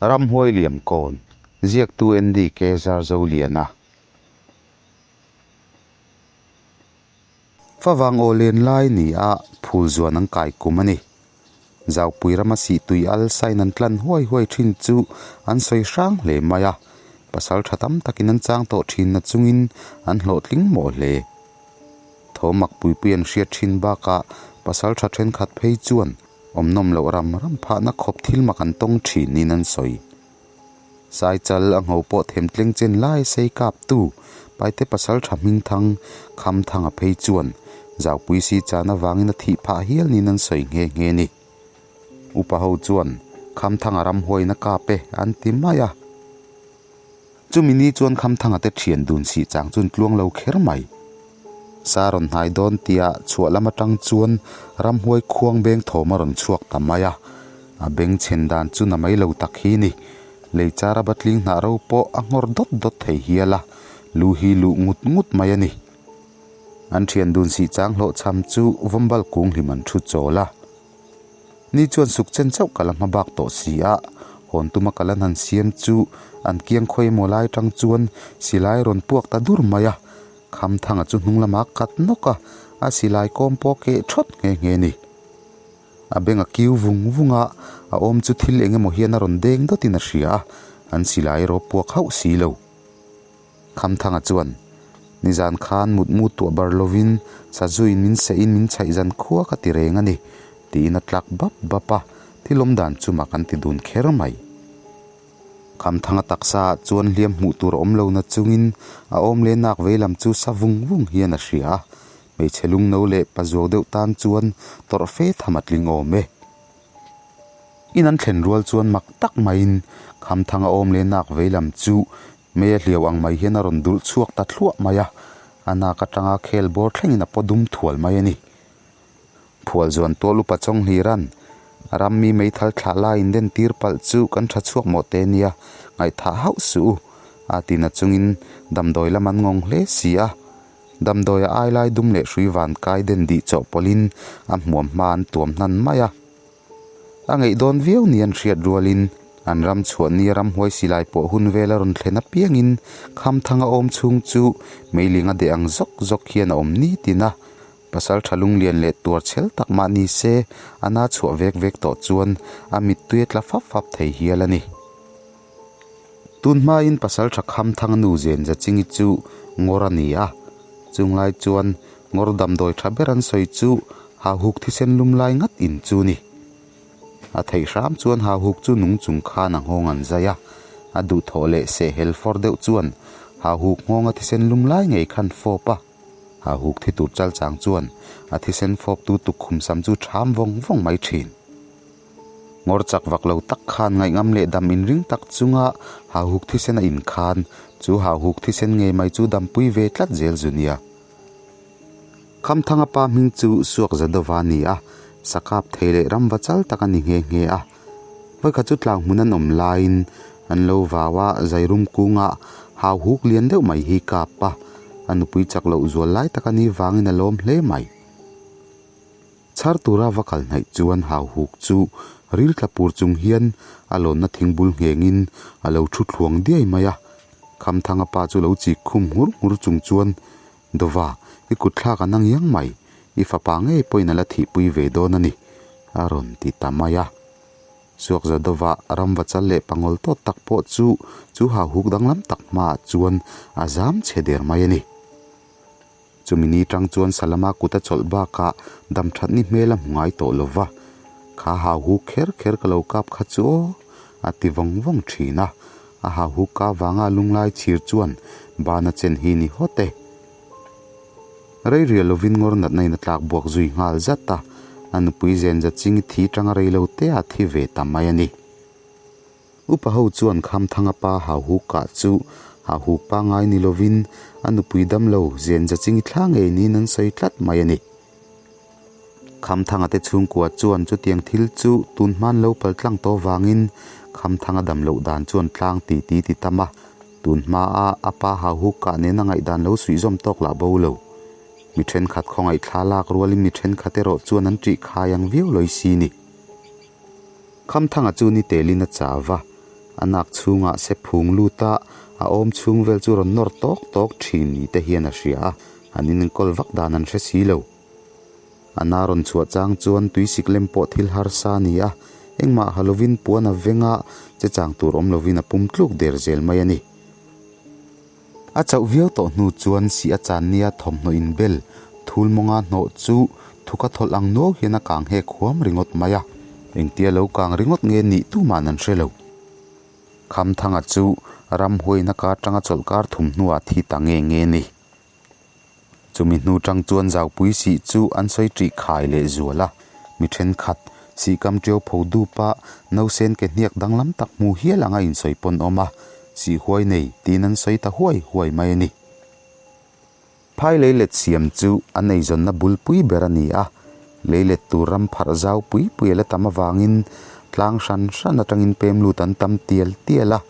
Ramhuai Liamkawn, Ziaktu NDK Zarzoliana. Favang aw len lai ni a phul zuan an kai kum a ni. Zaupui rama sih tui al sain an tlan huai huai thin chu an sawi hrang hle mai a, pasal tha tam takin an chang tawh thin na chungin an hlawhtling mawh hle. Thawmak puipui an hriat thin bakah pasal tha thenkhat phei chuan Awmnawm loh ram ram phahna khawp thil mak an tawng thin niin an sawi. Saichal a ngho pawh them tleng chen lai sei kaptu Paite pasal tha hmingthang Khamthanga phei chuan Zaupui si chan avangin a thih phah hial niin an sawi nghe nghe ni. Upa ho chuan Khamthanga ramhuaiin a kap e an ti mai a. Chumi ni chuan Khamthanga te thian dun sih chang chuan tluang lo kher mai. Sa rawn hnai dawn tia chhuah lam atang chuan ramhuai khuang beng thawm a rawn chhuak ta mai a. A beng chhen dan chu na mai lo tak hi ni. Lei chara batling hnah ro pawh a nghawr dawt dawt thei hial a, lu hi luh ngut ngut mai a ni. An thian dun sih chang hlawhchham chu vawmbal kung hlim an thu chawl a. Ni chuan suk chen chauh ka la hma bak tawh si a, hawn tuma ka la hnan siam chu an kiang khawi emaw lai tang chuan silai rawn puak ta dur mai a, Khamthanga chu hnung lama kat nawk a, a silai kawm pawh keh thawt nghe nghe ni. A beng a kiu vung vung a, a awm chu thil eng emaw hian a rawn deng dawtin a hria a, an silai erawh puak hauh si lo. Khamthanga chuan, Nizan khan mutmu tuah bar lovin sazuin min seihin min chhaih zan khua ka ti reng a ni, tiin a tlak bap bap a, thil awm dan chu mak an ti dun kher mai. Khamthanga taksa ah chuan hliam hmuh tur a awm lo na chungin a awm leh nak vei lam chu sa vung vung hian a hria a, hmeichhe lungno leh pazuau deuh tan chuan tawrh fe tham a tling awm e. In an thlen rual chuan mak tak maiin Khamthanga awm leh nak vei lam chu Mei a hliau ang mai hian a rawn dulh chhuak ta thluah mai a, a nak atanga khel bawr thlengin a paw dum thual mai a ni. Phual zuan tual upa chawng hliran ram mi meithal thlah laiin den tir palh chu kan tha chhuak mawh te nia, ngaihthah hauh suh u, a ti na chungin damdawi lam an ngawng hle si a. Damdawi a ai lai dum leh hrui van kai den dih chawhpawlhin a hmuam hma an tuam hnan mai a. A ngeih dawn viau ni an hriat rualin an ram chhuah ni a ramhuai silai pawh hun vel a rawn thlen apiangin Khamthanga awm chhung chu meiling a deh ang zawk zawk hian a awm ni tin a, pasal tha lunglian leh tuar chhel tak mah ni se a na chhuah vek vek tawh chuan a mittui a tla fap fap thei hial a ni. Tun hmain pasal tha Khamthanga nu zen Zachingi chu ngawr a ni a, chunglai chuan Ngawr damdawi tha ber an sawi chu hauhuk thisen lum lai ngat in chu ni. A theih hram chuan hauhuk chu nung chung khan a nghawng an zai a, a duhthawh leh seh hel fawr deuh chuan hauhuk nghawnga thisen lum lai ngei khan fawp a. Hauhuk thi tur chal chang chuan a thisen fawp tu tukkhum sam chu ṭham vawng vawng mai ṭhin. Ngawr chak vak lo tak khan ngaihngam leh dam inring tak chunga hauhuk thisen a inkhan chu hauhuk thisen ngei mai chu dampui ve tlat zel zu nia. Khamthanga pa hming chu Suak Zadova a ni a, sakap thei leh ram va chal tak a ni nghe nghe a. Vawikhat chu tlang hmun an awm laiin an lo vau a, Zairum kungah hau huk lian deuh mai hi kap a, a nupui chak loh zual lai tak a nih vangin a lawm hle mai. Chhar tura va kal hnaih chuan hau huk chu ril tla pur chung hian a lawnna thingbul nghengin a lo thu thluang diai mai a. Khamthanga pa chu lo chik khum nghur nghur chung chuan, Dova, i kut thlak an ang iang mai, i fapa ngei pawhin a la thihpui ve dawn a ni, a rawn ti ta mai a. Suakza Dova ramva chal leh pangawl tawt tak pawh chu chu hau huk danglam tak hmaah chuan a zam chhe der mai a ni. Chumi ni tang chuan Salama kut a chawlh bakah damthat ni hmel a hmu ngai tawh lo va, Kha hau huk kher kher ka lo kap kha chu aw, a ti vawng vawng thin a. A hau huk ka vanga lunglai chhir chuan bana chen hi ni hawt e. Rei rial lovin ngawr natna in a tlak buak zui nghal zat a, a nupui zen za ching i thi tanga rei lo te a thi ve ta mai a ni. Upa ho chuan Khamthanga pa Hauhuk kah chu Hauhuk pangngai ni lovin a nupui damlo zen za ching i thla ngei niin an sawi tlat mai a ni. Khamthanga te chhungkua chuan chutiang thil chu tun hman lo pal tlang tawh vangin Khamthanga dam loh dan chuan tlang ti ti ti tam a, tun hmaa a pa Hauhuk kah nena ngaihdan lo suihzawm tawk lah bo lo. Mi thenkhat khawngaih thla lak rualin mi thenkhat erawh chuan an ṭih khai ang viau lawi si ni. Khamthanga chu ni telin a chau va, A nak chhungah se phung lut a, a awm chhung vel chu rawn nawr tawk tawk thin ni te hian a hria a, an inenkawl vak dan an hre si lo. A na rawn chhuah chang chuan tuisik lem pawh thil harsa a ni a, engmah ha lovin puan a veng a, che chang tur awm lovin a pum tluk der zel mai a ni. A chauh viau tawh hnu chuan sih a chan nia thawmhnaw inbel thul mawnga hnawh chu thuka thawlh ang nuau hian a kang hek huam ringawt mai a, engtia lo kang ringawt nge nih tuman an hre lo. Khamthanga chu ramhuaina ka atanga chawlhkar thumhnuah thi ta nge nge ni. Chumi hnu tang chuan zaupui sih chu an sawi ṭih khai leh zual a, mi thenkhat sihkam ṭiau pho dupa nausen ke hniak danglam tak hmu hial anga insawi pawn awm a, sih huai nei tiin an sawi ta huai huai mai a ni. Phai leilet siam chu an eizawnna bulpui ber a ni a, leilet tur ram pharh zau pui pui a la tam avangin tlang hran hran atangin pem lut an tam tial tial a,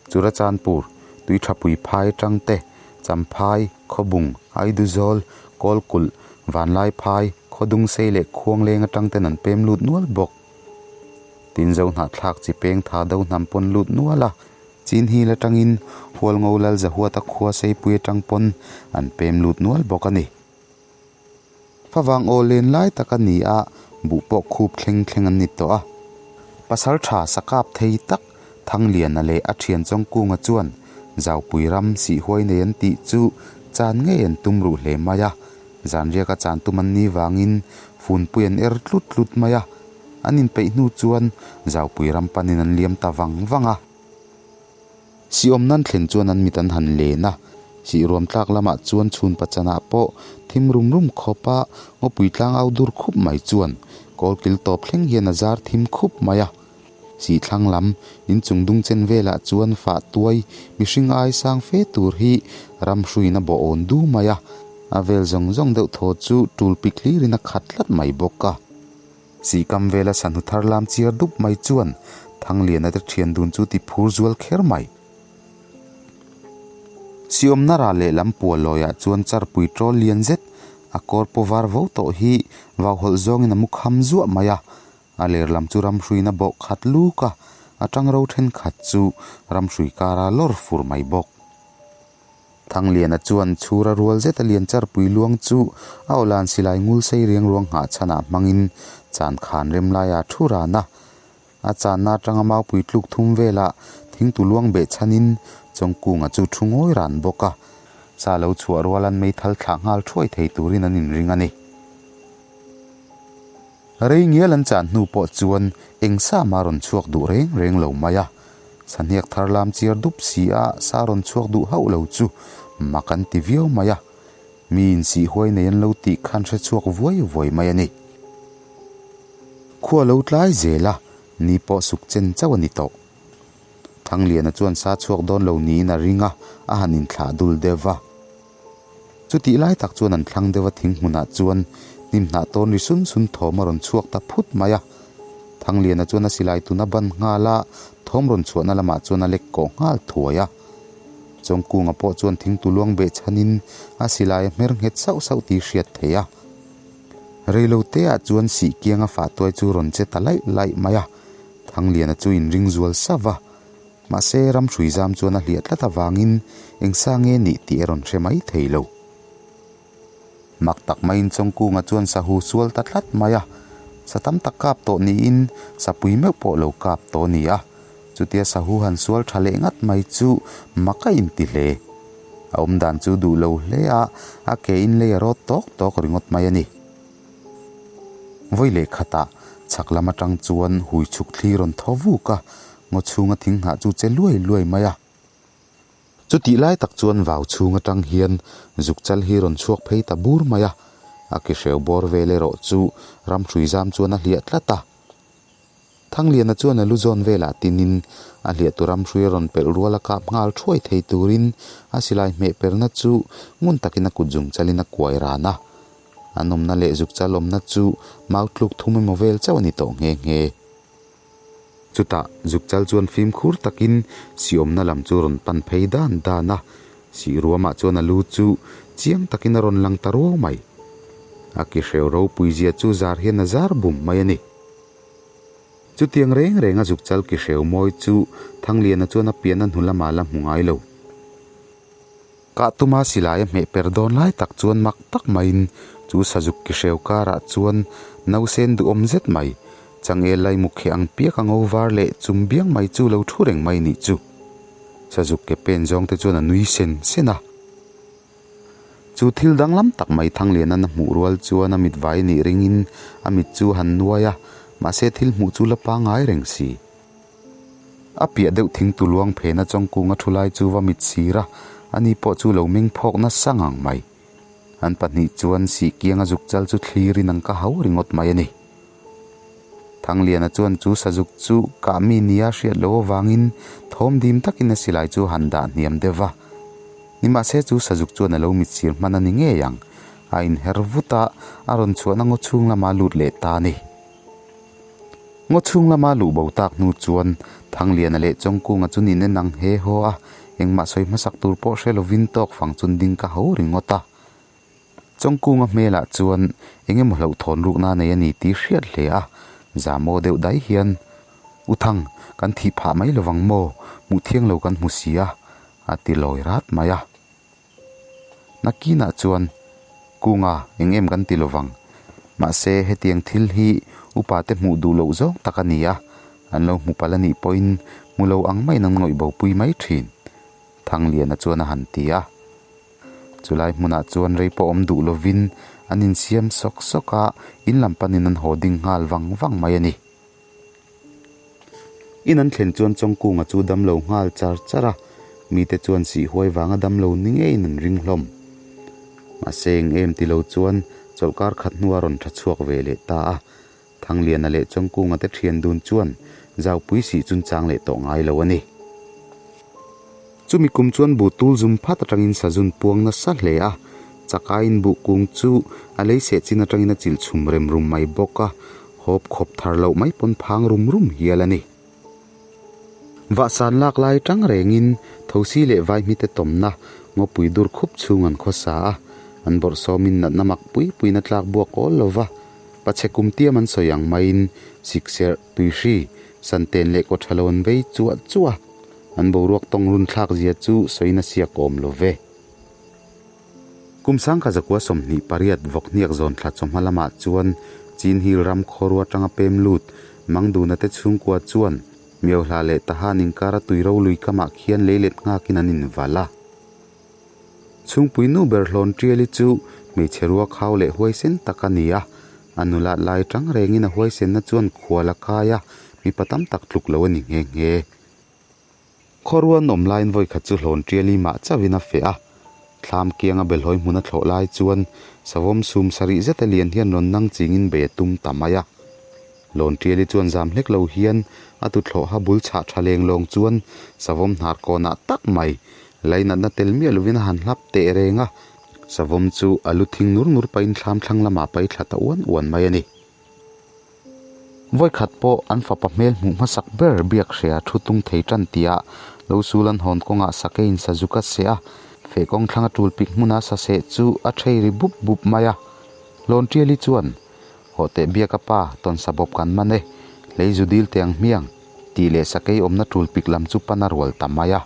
Churachandpur, Tuithapui phai atang te, Champhai, Khawbung, Aiduzawl, Kawlkulh, Vanlai phai, Khawdungsei leh Khuangleng atang ten an pem lut nual bawk. Tin Zohnahthlak chi peng tha do hnam pawn lut nual a, Chinhil atangin Hualngo Lal Zahuata khua Seipui atang pawn an pem lut nual bawk a ni. Favang aw len lai tak a ni a, buh pawh khup thleng thleng an ni tawh a. Pasal tha sakap thei tak Thangliana leh a thian Chawngkunga chuan Zaupui ram sihhuai nei an tih chu chan ngei an tum ruh hle mai a. Zanriaka chan tum an ni vangin funpui an er tlut tlut mai a. An inpeih hnu chuan Zaupui ram panin an liam ta vang vang a. Sih awm nan thlen chuan an mit an han len a, sih ruam tlak lamah chuan chhun pachanah pawh thim rum rum khawp a, ngawpui tlang au dur khup mai chuan kawl kil tawp thleng hian a zar thim khup mai a. Sih thlang lam inchung dung chen velah chuan fah tuai mihring ai sang fe tur hi ram hruiin a bawh awn du mai a, a vel zawng zawng deuh thaw chu tul pik hlirin a khat tlat mai bawk a. Sihkam vela sanhu thar lam chiar dup mai chuan Thangliana te thian dun chu ti phur zual kher mai. Siawmna ral leh lam pual lawiah chuan charpui tawl lian zet a kawr paw var vo tawh hi vau hawlh zawngin a mu kham zuah mai a, a ler lam chu ramhruiin a bawh khat luk a, a tang ro thenkhat chu ramhrui kara lawr fur mai bawk. Thangliana chuan chhura rual zeta lian charpui luang chu a awlan silai ngul sei riang ruang nghah chhanah hmangin chan khan rem laia thu ran a. A channa atanga maupui tluk thum velah thingtu luang beh chhanin Chawngkunga chu thu ngawi ran bawk a. Sa lo chhuah rualan meithal thlah nghal thuai thei turin an inring a ni. Rei ngial an chan hnu pawh chuan eng sa mah rawn chhuak duh reng reng lo mai a. Sahniak thar lam chiar dup si a sa rawn chhuak duh hauh lo chu mak an ti viau mai a. Mi insih huai nei an lo tih khan hre chhuak vuai vuai mai a ni. Khua lo tlai zel a, ni pawh suk chen chauh a ni tawh. Thangliana chuan sa chhuak dawn lo niin a ring a, a han inthlah dul deuh va. Chutih lai tak chuan an thlang deuh a thing hmunah chuan hnim hnah tawn ri sun sun thawm a rawn chhuak ta phut mai a. Thangliana chuan a silai tun a ban nghal a, thawm rawn chhuahna lamah chuan a lek kawh nghal thuai a. Chawngkunga pawh chuan thing tu luang beh chhanin a silai a hmer nghet sauh sauh tih hriat theih a. Reilo teah chuan sih kianga fah tuai chu rawn che ta laih laih mai a, Thangliana chu inring zual sauh va. Mahse, ramhrui zam chuan a hliah tlat avangin eng sa nge nih tih a rawn hre mai thei lo. Mak tak maiin Chawngkunga chuan sahu sual ta tlat mai a, sa tam tak kap tawh niin sapui meuh pawh lo kap tawh a ni a. Chutia sahu han sual tha leh ngat mai chu mak a inti hle. A awmdan chu duh lo hle a, a ke in lei a rawt tawk tawk ringawt mai a ni. Vawi leh khatah chhak lam atang chuan hui chhuk thli rawn thaw vuk a, ngaw chhunga thing hnah chu che luai luai mai a. Chutih lai tak chuan vau chhung atang hian zuk chal hi rawn chhuak phei ta bur mai a, a ke hreu bawr vel erawh chu ramhrui zam chuan a hliah tlat a. Thangliana chuan a lu zawn velah tinin a hliahtu ramhrui a rawn pelh rual a kap nghal thuai thei turin a silai hmeh perna chu ngun takin a kut zung chalin a kuai ran a. An awmna leh zuk chal awmna chu mau tluk thum emaw vel chauh a ni tawh nghe nghe. Chutah zuk chal chuan fimkhur takin si awmna lam chu rawn pan phei dan dan a, sih ruamah chuan a lu chu chiang takin a rawn lang ta ruau mai. A ki hreu ropui zia chu zar hian a zar bum mai a ni. Chutiang reng renga zukchal ki hreu mawi chu Thangliana chuan a pianna hnu lamah la hmu ngai lo. Kah tuma silai a hmeh per dawn lai tak chuan mak tak maiin chu sazuk ki hreu karah chuan nausen duhawm zet mai, changel lai mukhe ang piak a ngo var leh chum biang mai chu lo thu reng mai nih chu. Sazuk ke pen zawng te chuan a nui sen sen a. Chu thil danglam tak mai Thangliana'n a hmuh rual chuan a mit vai nih ringin a mit chu a han nuai a, mahse thil hmuh chu la pangngai reng si. A piah deuh thing tu luang phena chawngkunga thu lai chu va mit sir a, ani pawh chu lo meng phawk nasa ngang mai. An pahnih chuan sih kianga zuk chal chu thlirin an ka hau ringawt mai a ni. Thangliana chuan chu sazuk chu kah mi nia hriat loh avangin thawm dim takin a silai chu han dah hniam deuh va. Nimahse chu sazuk chuan a lo mit sir hman a ni ngei ang. A inher vut a, a rawn chhuahna ngaw chhung lama lut leh ta a ni. Ngaw chhung lama luh bo tak hnu chuan Thangliana leh Chawngkunga chu nin en ang he haw a, engmah sawi hmasak tur pawh hre lovin tawk fang chun ding ka ho ringawt a. Chawngkunga hmelah chuan eng emaw hlauhthawn rukna nei a ni tih hriat hle a, zamaw deuh dai hian, U Thang, kan thih phah mai lovang maw? Hmuh thiang lo kan hmu si a, a ti lawi rat mai a. Nakinah chuan, Kunga, eng em kan ti lovang. Mahse, hetiang thil hi upa te hmuh duh loh zawng tak a ni a, an lo hmu palh a nih pawhin hmu lo ang maiin an ngawih bopui mai thin, Thangliana chuan a han ti a. Chulai hmunah chuan rei pawh awm duh lovin an insiam sawk sawk a, in lam panin an haw ding nghal vang vang mai a ni. In an thlen chuan Chawngkunga chu damlo nghal char char a, mite chuan sih huai vanga damlo ni ngeiin an ring hlawm. Mahse eng em ti lo chuan chawlhkar khat hnua rawn tha chhuak ve leh ta a, Thangliana leh Chawngkunga te thian dun chuan Zaupui sih chun chang leh tawh ngai lo a ni. Chumi kum chuan buh tul zum phat atangin sazun puang nasa hle a, chakaiin buh kung chu a lei seh chin atangin a chilh chhum rem rum mai bawk a, hawp khawp thar loh mai pawn phang rum rum hial a ni. Vahsan lak lai tang rengin thosi leh vaihmite tawmna ngawpui dur khup chhung an khawsa a, an bawrhsawmin natna mak pui puiin a tlak buak awl lo va, pachhe kum tiam an sawi ang maiin sikserh, tuihri, santen leh kaw tha lo an vei chuah chuah a. An boruak tawng run thlak zia chu sawiin a siak awm lo ve. Kum sangkha zakua 28 vawk hniak zawn thla chawhma lamah chuan Chin Hill ram khawrua atanga pem lut Mangduna te chhungkua chuan Miohla leh Tahan inkara tui rolui kamah khian leilet nghakin an invalh a. Chhungpui nu ber hlawn Tiali chu hmeichhe rua khau leh huaisen tak a ni a, a nulat lai tang rengin a huaisenna chuan khual a kai a, mipa tam tak tluk lo a ni nghe nghe. Khawruan awm laiin vawi khat chu hlawn Tiali mah chauhin a feh a, thlam kianga belhawi hmun a thlawh lai chuan savawm sum sarih zeta lian hian rawn nang chingin bei a tum ta mai a. Lawn Tiali chuan zam hlek lo hian a tuthlawha bul chhah tha leng lawng chuan savawm hnar kawnah tak mai lainatna tel miah lovin a han hlap teh reng a, savawm chu a lu thing nur nur pahin thlam thlang lamah pai thla ta uan uan mai a ni. Vawikhat pawh an fapa hmel hmuh hmasak ber biak hria thu tung thei tan tia lo sul an hawn kawngah sakeiin sazuk a seh a, feh kawng thlanga tul pik hmuna sa seh chu a thei ri bup bup mai a. Lawn Tiali chuan, Haw teh biak a pa, tawn sa bawp kan man e, hlei zu dil teh ang hmiang, tih leh sakei awmna tul pik lam chu pan a rual ta mai a.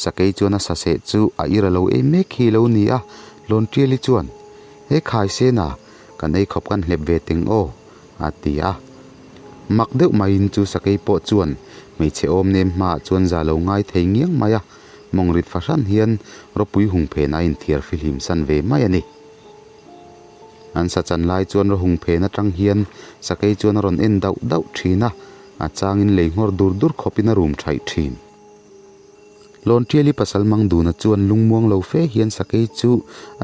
Sakei chuan a saseh chu a ir a lo ei mek hi lo ni a, Lawn Tiali chuan, He khai sena, kan ei khawp kan hlep ve teng aw, a ti a. Mak deuh maiin chu sakei pawh chuan hmeichhe awm nem hmaah chuan za lo ngai thei ngiang mai a, mawngrit fahran hian ropui hung phen a inthiar fihlim san ve mai a ni. An sa chan lai chuan rawhung phen atang hian sakei chuan a rawn en dauh dauh thin a, a changin lei nghawr dur dur khawpin a rum thaih thin. Lawntiali pasal mang duna chuan lungmuang lo fe hian sakei chu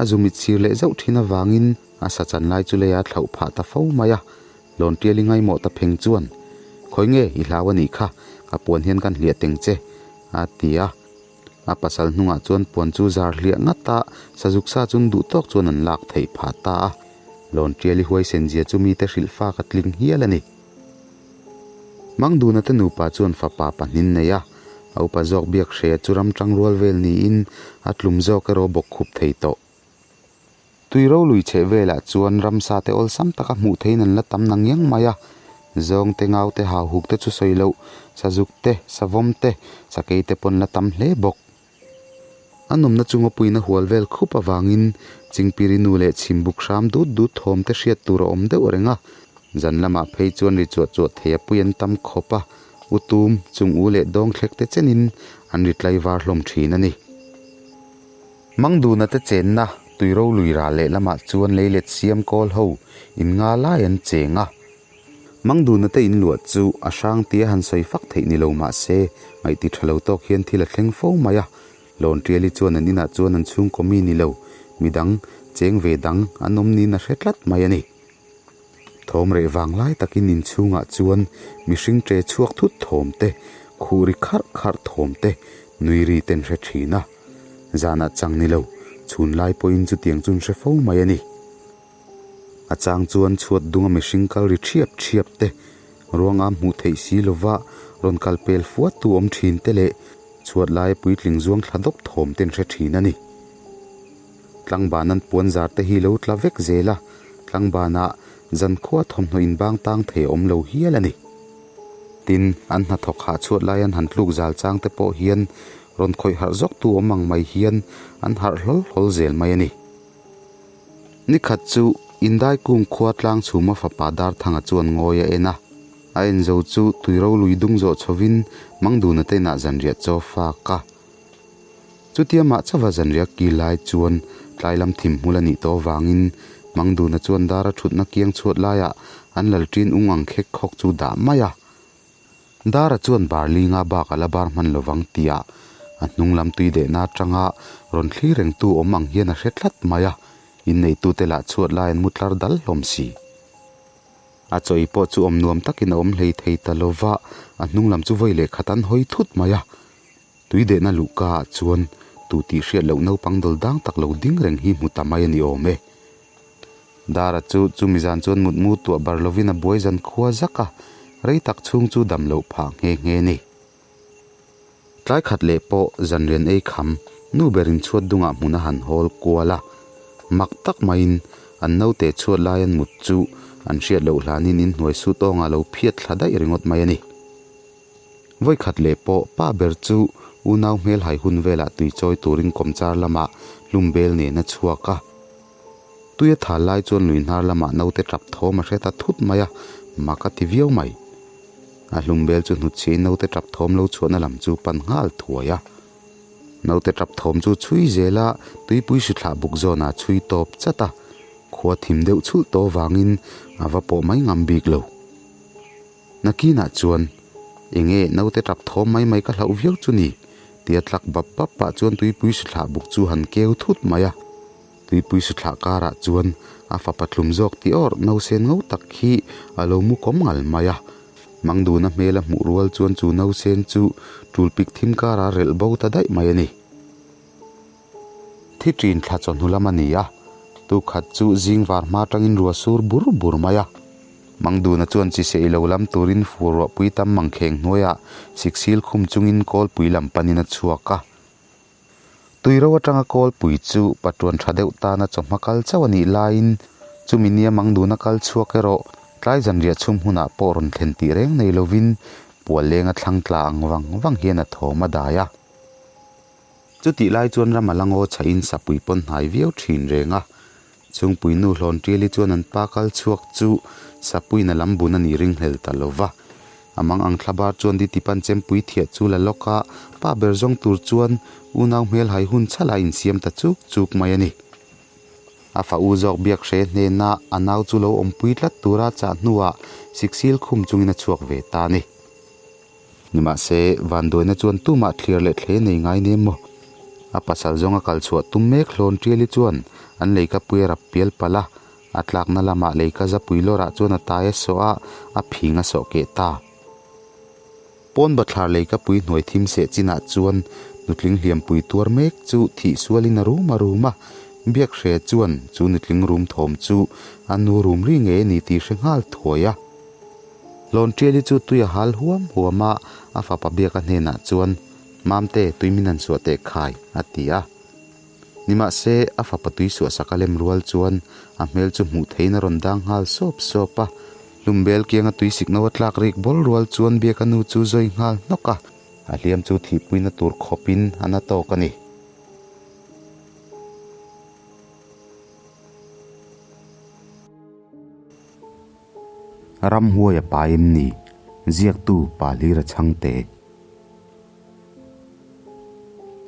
a zu mit sir leh zauh thin avangin a sa chan lai chu leiah a thlauh phah ta fo mai a. Lawntiali ngaimawh ta pheng chuan, Khawi nge i hlau a nih kha, ka puan hian kan hliah teng che, a ti a. A pasal hnungah chuan puan chu zar hliah ngat a, sazuk sa chun duh tawk chuan an lak theih phah ta a. Lawntiali huaisen zia chu mite hrilh fak a tling hial a ni. Mangduna te nupa chuan fapa pahnin nei a, a upa zawk biak hre chu ram tangrual vel niin a tlum zawk erawh bawk khup thei tawh. Tui rolui chheh velah chuan ramsa te awlsam taka hmuh theihin an la tam na ngiang mai a. Zawng te, ngau te, hauhuk te chu sawi loh, sazuk te, savawm te, sakei te pawn la tam hle bawk. A nawmna chu ngawpuiin a hual vel khup avangin Chingpiri nu leh chhimbuk hram dut dut thawm te hriat tur a awm deuh reng a. Zan lamah phei chuan ri chuah chuah thei a pui an tam khawp a, u tum, chung u leh dawng thlek te chenin an ri tlaivar hlawm thin a ni. Mangduna te chenna Tuiro lui ral leh lamah chuan leilet siam kawl ho in nga lai an cheng a. Mangduna te in luah chu a hrang tia han sawi fak theih ni lo mah se ngaihti tha lo tawk hian thil a thleng fo mai a. Lawntiali chuan an inah chuan an chhungkaw mi ni lo, midang, cheng ve dang an awm niin a hre tlat mai a ni. Thawm reh vang lai takin inchhungah chuan mihring ṭe chhuak thut thawm te, khuh ri kharh kharh thawm te, nui ri ten hre ṭhin a. Zanah chang ni lo, chhun lai pawhin chutiang chu an hre fo mai a ni. A chang chuan chhuat dunga mihring kal ri ṭhiap ṭhiap te, ruanga hmuh theih si lova rawn kal pel fuat tu awm ṭhin te leh chhuat laia puitling zuang thla dawp thawm te an hre ṭhin a ni. Tlangban an puan zar te hi lo tla vek zel a, tlangbanah zankhua thawmhnaw inbang tang thei a awm lo hial a ni. Tin, an hnathawk hah chhuat lai an han tluk zal chang te pawh hian rawn khawih harh zawk tu awm ang mai hian an harh hlawl hlawl zel mai a ni. Nikhat chu Indaikung khua tlang chhuma fapa Darthanga chuan ngawi a en a, a en zo chu tuiro lui dung zawh chhovin Mangduna te inah zanriah chaw fak a. Chutia mah chauha zanriah ki lai chuan tlai lam thim hmul a nih tawh avangin Mangduna chuan dara thutna kiang chhuat laiah an lal ṭin ung ang khek khawk chu dah mai a. Dara chuan bar linga bak a la bar hman lovang tihah a hnung lam tui dehna atanga rawn thlir rengtu awm ang hian a hre tlat mai a, inneitute lah chhuat lai an mu tlar dal hlawm si. A chawi pawh chu awm nuam takin a awm hlei thei ta lova, a hnung lam chu vawi leh khat an hawi thut mai a. Tui dehna luhka ah chuan tu tih hriat loh naupang dawl dang tak lo ding reng hi hmu ta mai a ni awm e. Dara chu chumi zan chuan mutmu tuah bar lovin a buai zan khua zak a, rei tak chhung chu dam loh phah nghe nghe ni. Tlai khat leh pawh zan rian ei kham nu berin chhuat dungah hmun a han hawl kual a, mak tak maiin an naute chhuat lai an mut chu an hriat loh hlanin inhnuai su tawngah lo phiat thla daih ringawt mai a ni. Vawikhat leh pawh pa ber chu unau hmelhai hun velah tui chawi turin kawmchar lamah hlum bel nen a chhuak a. Tui a thal lai chuan lui hnar lamah naute tap thawm a hre ta thut mai a, mak a ti viau mai. A hlum bel chu hnutchhiain naute tap thawm lo chhuahna lam chu pan nghal thuai a. Naute tap thawm chu chhui zel a, tuipui hrithlah buk zawnah chhui tawp chat a, khua thim deuh chhulh tawh vangin a va pawh mai ngam bik lo. Nakinah chuan, Enge naute tap thawm mai mai ka hlauh viau chu ni? tia tlak bap bap pah chuan tuipui sithlah buk chu han keu thut mai a. Tuipui sithlah karah chuan a fapa tlum zawk tih awrh nausen ngo tak hi a lo mu kawm ngal mai a. Mangduna hmel a hmuh rual chuan chu nausen chu tul pik thim karah relh bo ta daih mai a ni. Thi ṭin thla chawhnu lam a ni a, tukhat chu zing var hma aṭangin rua sur bur bur mai a. Mangduna chuan chi sei lo lam turin fur ruahpui tam mangkheng hnuaiah siksil khum chungin kawlpui lam panin a chhuak a. Tuiro aṭanga kawlpui chu patuan ṭha deuh tana chawhma kal chauh a nih laiin chumi nia Mangduna kal chhuak erawh tlai zanriah chhum hunah pawh rawn thlen tih reng nei lovin pual lenga thlang tla ang vang vang hian a thawm a dai a. Chutih lai chuan ram a la ngaw chhahin sapui pawn hnai viau thin reng a. Chhungpui nu hlawn Tiali chuan an pa kal chhuak chu sapuiin a lam bun a nih ring hlel ta lo va. A mang ang thla bar chuan Ditipan chempui thiah chu la lawk a, pa ber zawng tur chuan unau hmel hai hun chhala a insiam ta chuk chuk mai a ni. A fa u zawk biak hre hnena a nau chu lo awmpui tlat tura chah hnuah siksil khum chungin a chhuak ve ta a ni. Nimahse, vanduaina chuan tumah thlir leh thle nei ngai nem maw? A pasal zawnga kal chhuah tum mek hlawn Tiali chuan an leika pui a rap pial palh a, a tlakna lamah leika zapui lawrah chuan a tai a sawh a, a phing a sawh keh ta. Pawn bathlar leika pui hnuai thim seh chinah chuan nutling hliampui tuar mek chu thih sualin a rum a rum a, Biakhre chuan chu nutling rum thawm chu a nu rum ri ngei a ni tih hre nghal thuai a. Hlawnṭiali chu tui a hal huam huam a, a fapa biaka hnenah chuan, Mamte, tui min han suah teh khai, a ti a. Nimahse, a fapa tui suah sak a lem rual chuan a hmel chu hmuh theihin a rawn dang nghal sawp sawp a. Hlumbel kianga tui sikno a tlak rik bawl rual chuan Biaka nu chu zawi nghal hnawk a, a hliam chu thihpuina tur khawpin a na tawk a ni. Ramhuai a pai em ni? Ziaktu Pa Hlira Chhangte.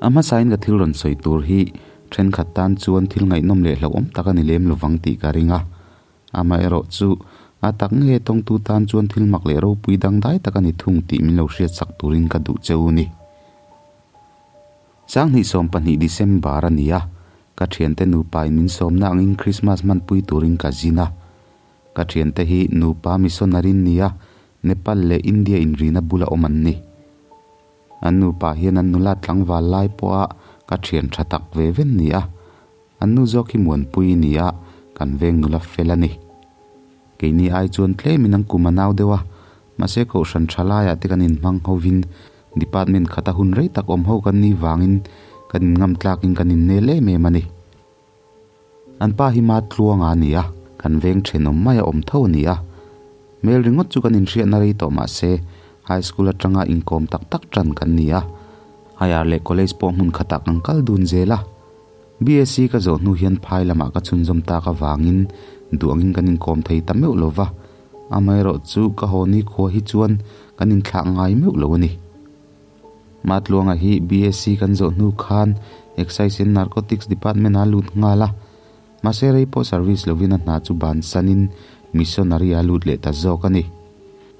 A hmasain ka thil rawn sawi tur hi thenkhat tan chuan thil ngaihnawm leh hlauhawm tak a ni lem lovang tih ka ring a. Amaherawh chu a tak nge tawngtu tan chuan thil mak leh ropui dangdai tak a ni thung tih min lo hriatsak turin ka duh che u ni. Sanghnih 12 December a ni a, ka thiante nupa in min sawmna angin Christmas hmanpui turin ka zin a. Ka thiante hi nupa missionary an ni a, Nepal leh India inrina bula awm an ni. An nupa hian an nula tlangval lai pawha ka thian tha tak ve ven ni a, an nu zawk hi Muanpui ni a, kan veng nula fel a ni. Keini ai chuan tlemin an kum a nau deuh a, mahse kohhran tha laiah te kan inhmang hovin department khata hun rei tak awm ho kan nih vangin kan inngam tlakin kan innel em em a ni. An pa hi ma tluanga a ni a, kan veng thenawm mai a awm tho a ni a. Hmel ringawt chu kan inhriatna rei tawh mah se, high school atanga inkawm tak tak tan kan ni a. Higher leh college pawh hmun khatah kan kal dun zel a. BSc ka zawh hnu hian phai lamah ka chhunzawm tak avangin duh angin kan inkawm thei ta meuh lo va, amaherawh chu ka haw nikhua hi chuan kan inthlah ngai meuh lo a ni. Matluanga hi BSc kan zawh hnu khan Excise and Narcotics Department ah a lut nghal a, mahse rei pawh service lovin a hna chu bansanin missionary ah a lut leh ta zawk a ni.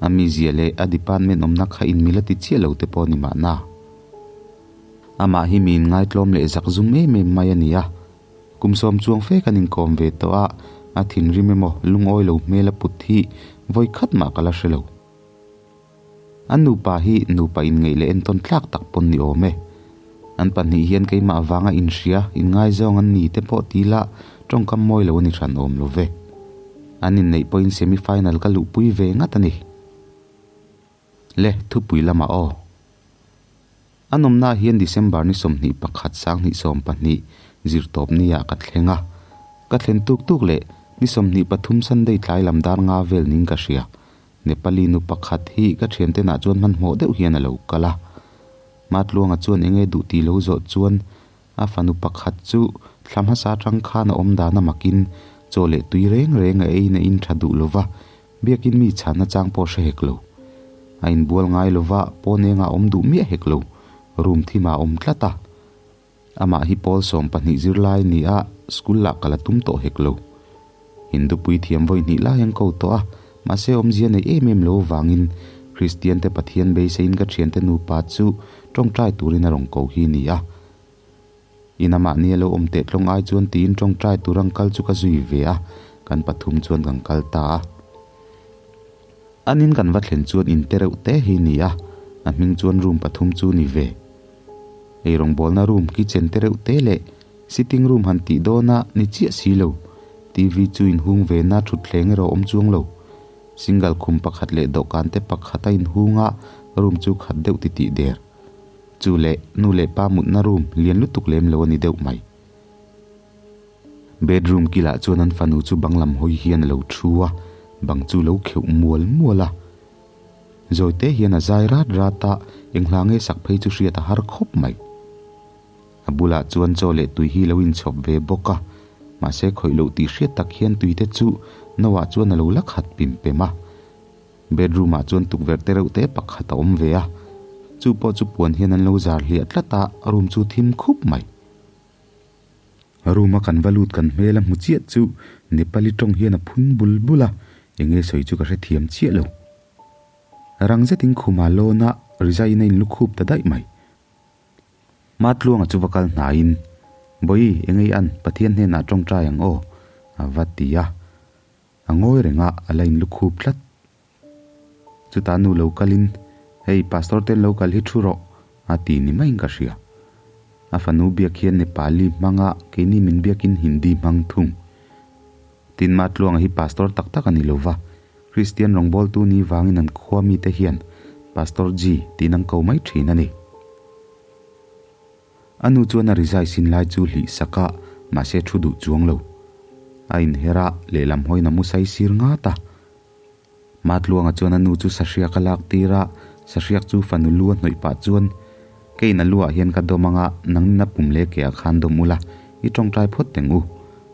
A mizia leh a department awmna kha inmil a ti chiah lo te pawh a ni mahna. Amah hi mi inngaitlawm leh zak zum em em mai a ni a, kum sawm chuang fe kan inkawm ve tawh a, a thinrim emaw lungawi lo hmel a put hi vawi khat mah ka la hre lo. An nupa hi nupa inngeih leh entawn tlak tak pawn ni awm e. An pahnih hian keimah vanga inhria, inngaizawng an ni te pawh ti ila tawngkam mawi lo a ni hran awm lo ve. An inneih pawhin semi final ka luhpui ve ngat a ni. Le, thupui lamah aw. A nawmnaah hian December ni 21 2020 zirtawp niah ka thleng a. Ka thlen tuk tuk leh ni 23 Sunday tlai lam dar nga vel ning ka hria. Nepali nu pakhat hi ka thiantenah chuan hmanhmawh deuh hian a lo kal a. Matluanga chuan enge duh tih lo zawh chuan a fanu pakhat chu thla hmasa atang khan a awm dan a makin chaw leh tui reng reng a ei na in tha duh lova biakin mi chhanna chang pawh hre hek lo. A inbual ngai lova pawn engah a awm duh miah hek lo, room thimah a awm tlat a. Amah hi pawl 12 zirlai a ni a, school lah kal a tum tawh hek lo. Hindu puithiam vawi hnih lai an ko tawh a, mahse awmzia nei em em lo avangin Kristian te Pathian beiseiin ka thiante nupa chu tawngtai turin a rawn ko hi a ni a. In amah nia lo awm teh tlawng ai chuan tiin tawngtai tur ang kal chu ka zui ve a, kan pathum chuan kan kal ta a. An in kan va thlen chuan in te reuh te hi a ni a, a hming chuan room pathum chu ni ve. Eirawngbawlna room, kitchen te reuh te leh sitting room han tih dawn a ni chiah si lo. TV chu inhung ve na thutthleng erawh awm chuang lo. Single khum pakhat leh dawhkan te pakhat a inhung a, room chu khat deuh titih der. Chu leh nu leh pa mutna room lian lutuk lem lo a ni deuh mai. Bedroom kilah chuan an fanu chu bang lam hawi hian a lo thu a, bang chu lo kheuh mual mual a. Zawite hian a zai rat rat a, eng hla nge sak phei chu hriat a har khawp mai. A bulah chuan chaw leh tui hi lo inchhawp ve bawk a, mahse khawih loh tih hriat tak hian tui te chu no ah chuan a lo la khat pim pem a. Bedroom ah chuan tukverh te reuh te pakhat a awm ve a, chu pawh chu puan hian an lo zar hliah tlat a, room chu thim khup mai. Room a kan va lut kan hmel a hmu chiah chu Nepali tawng hian a phun bul bul a, enge sawi chu ka hrethiam chiah lo. Rang zetin khuma lawn a rizaiin a inlukhup ta daih mai. Matluanga chu va kal hnaiin, Bawi, enge i an, Pathian hnenah tawngtai ang aw, a va ti a. A ngawi reng a, a la inlukhup tlat. Chutah nu lo kalin, Hei, Pastor ten lo kal hi thu rawh, a ti ni maiin ka hria. A fanu biak hian Nepali hmang a, keini min biakin Hindi hmang thung. Tin, Matluanga hi Pastor tak tak a ni lo va, Kristian rawngbawltu ni vangin an khua mite hian Pastor Ji tiin an ko mai thin a ni. A nu chuan a rizai sin lai chu hlih sak a, mahse thu duh chuang lo. A inher a, lehlam hawiin a mu sai sir ngat a. Matluanga chuan a nu chu sahriak a lak tir a, sahriak chu fanu lu a hnawih pah chuan, Keiin a luah hian ka dawm anga nangnin a pum leh ke ah khan dawm ula, i tawngtai phawt teng u,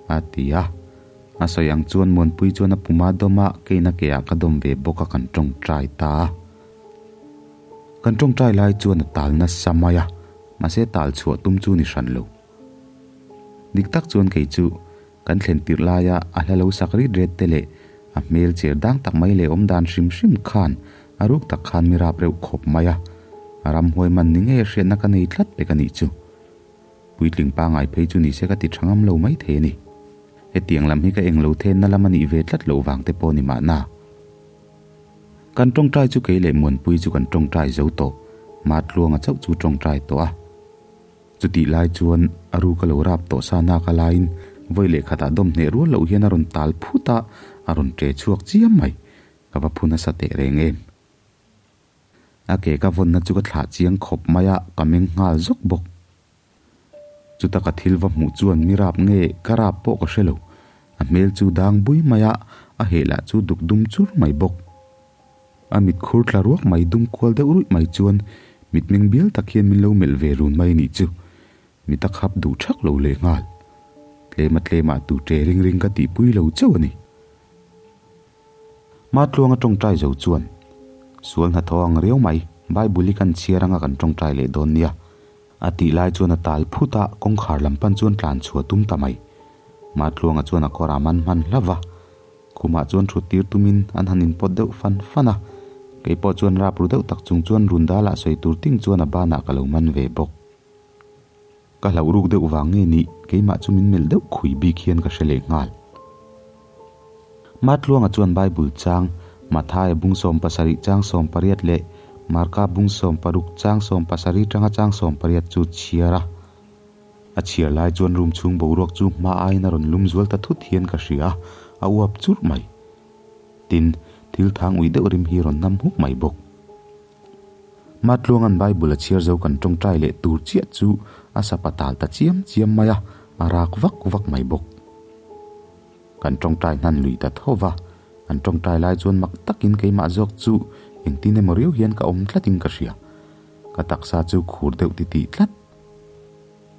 a ti a. A sawi ang chuan Muanpui chuan a pum a dawm a, keiin a ke ah ka dawm ve bawk a kan tawngtai ta a. Kan tawngtai lai chuan a tal nasa mai a, mahse tal chhuah tum chu ni hran lo. Dik tak chuan kei chu kan thlen tirh laia a hla lo sak rit ret te leh a hmel cher dang tak mai leh awm dan hrim hrim khan a ruk tak khan mi rap reuh khawp mai a, a ramhuai man ni ngei a hriatna ka nei tlat pek a nih chu. Puitling pangai phei chu nise ka ti tha ngam lo mai thei a ni. Hetiang lam hi ka englo thenna lam a nih ve tlat loh vang te pawh ni mahna. Kan tawngtai chu kei leh Muanpui chu kan tawngtai zo tawh, Matluanga chauh chu tawngtai tawh a. Chutih lai chuan a ruk a lo rap tawh sa nak a laiin vawi leh khatah dawm hneh rual loh hian a rawn tal phut a, a rawn ṭe chhuak chiam mai. Ka va phu nasa teh reng em. A ke ka vawnna chu ka thlah chiang khawp mai a, ka meng nghal zawk bawk. Chuta ka thil va hmuh chuan mi rap nge ka rap pawh ka hre lo. A hmel chu dang bui mai a, a heh lah chu duk dum chur mai bawk. A mit khur tla ruak mai dum kual deuh ruih mai chuan mitmeng bial tak hian min lo melh ve run mai anih chu. Mit a khap duh thak lo leh nghal. Tlema tlemah tu ṭe ring ring ka tihpui lo chauh a ni. Matluanga ṭawngṭai zo chuan, Sual hnathawh ang riau mai, Bible hi kan chhiar anga kan ṭawngṭai leh dawn nia. A tih lai chuan a tal phut a, kawngkhar lam pan chuan tlan chhuah tum ta mai. Matluanga chuan a kawr a man hman hlauh va. Khumah chuan thut tir tumin an han inpawt deuh fan fan a, kei pawh chuan rap ru deuh tak chung chuan run dalah sawi tur ting chuan a banah ka lo man ve bawk. Ka hlauh ruk deuh vang nge nih keimah chu min melh deuh khui bik hian ka hre leh nghal. Matluanga chuan Bible chang, Mathaia bung 17 chang 18 leh Marka bung 16 chang 17 tanga chang 18 chu chhiar a. A chhiar lai chuan room chhung boruak chu hma aiin a rawn lum zual ta thut hian ka hria a, a uap churh mai. Tin, thil thang ui deuh rim hi rawn nam huk mai bawk. Matluanga'n Bible a chhiar zo kan tawngtai leh tur chiah chu a sapa tal ta chiam chiam mai a, a rak vak vak mai bawk. Kan tawngtai hnan lui ta tho va, kan tawngtai lai chuan mak takin keimah zawk chu engtin emaw riau hian ka awm tlatin ka hria. Ka taksa chu khur deuh titih tlat.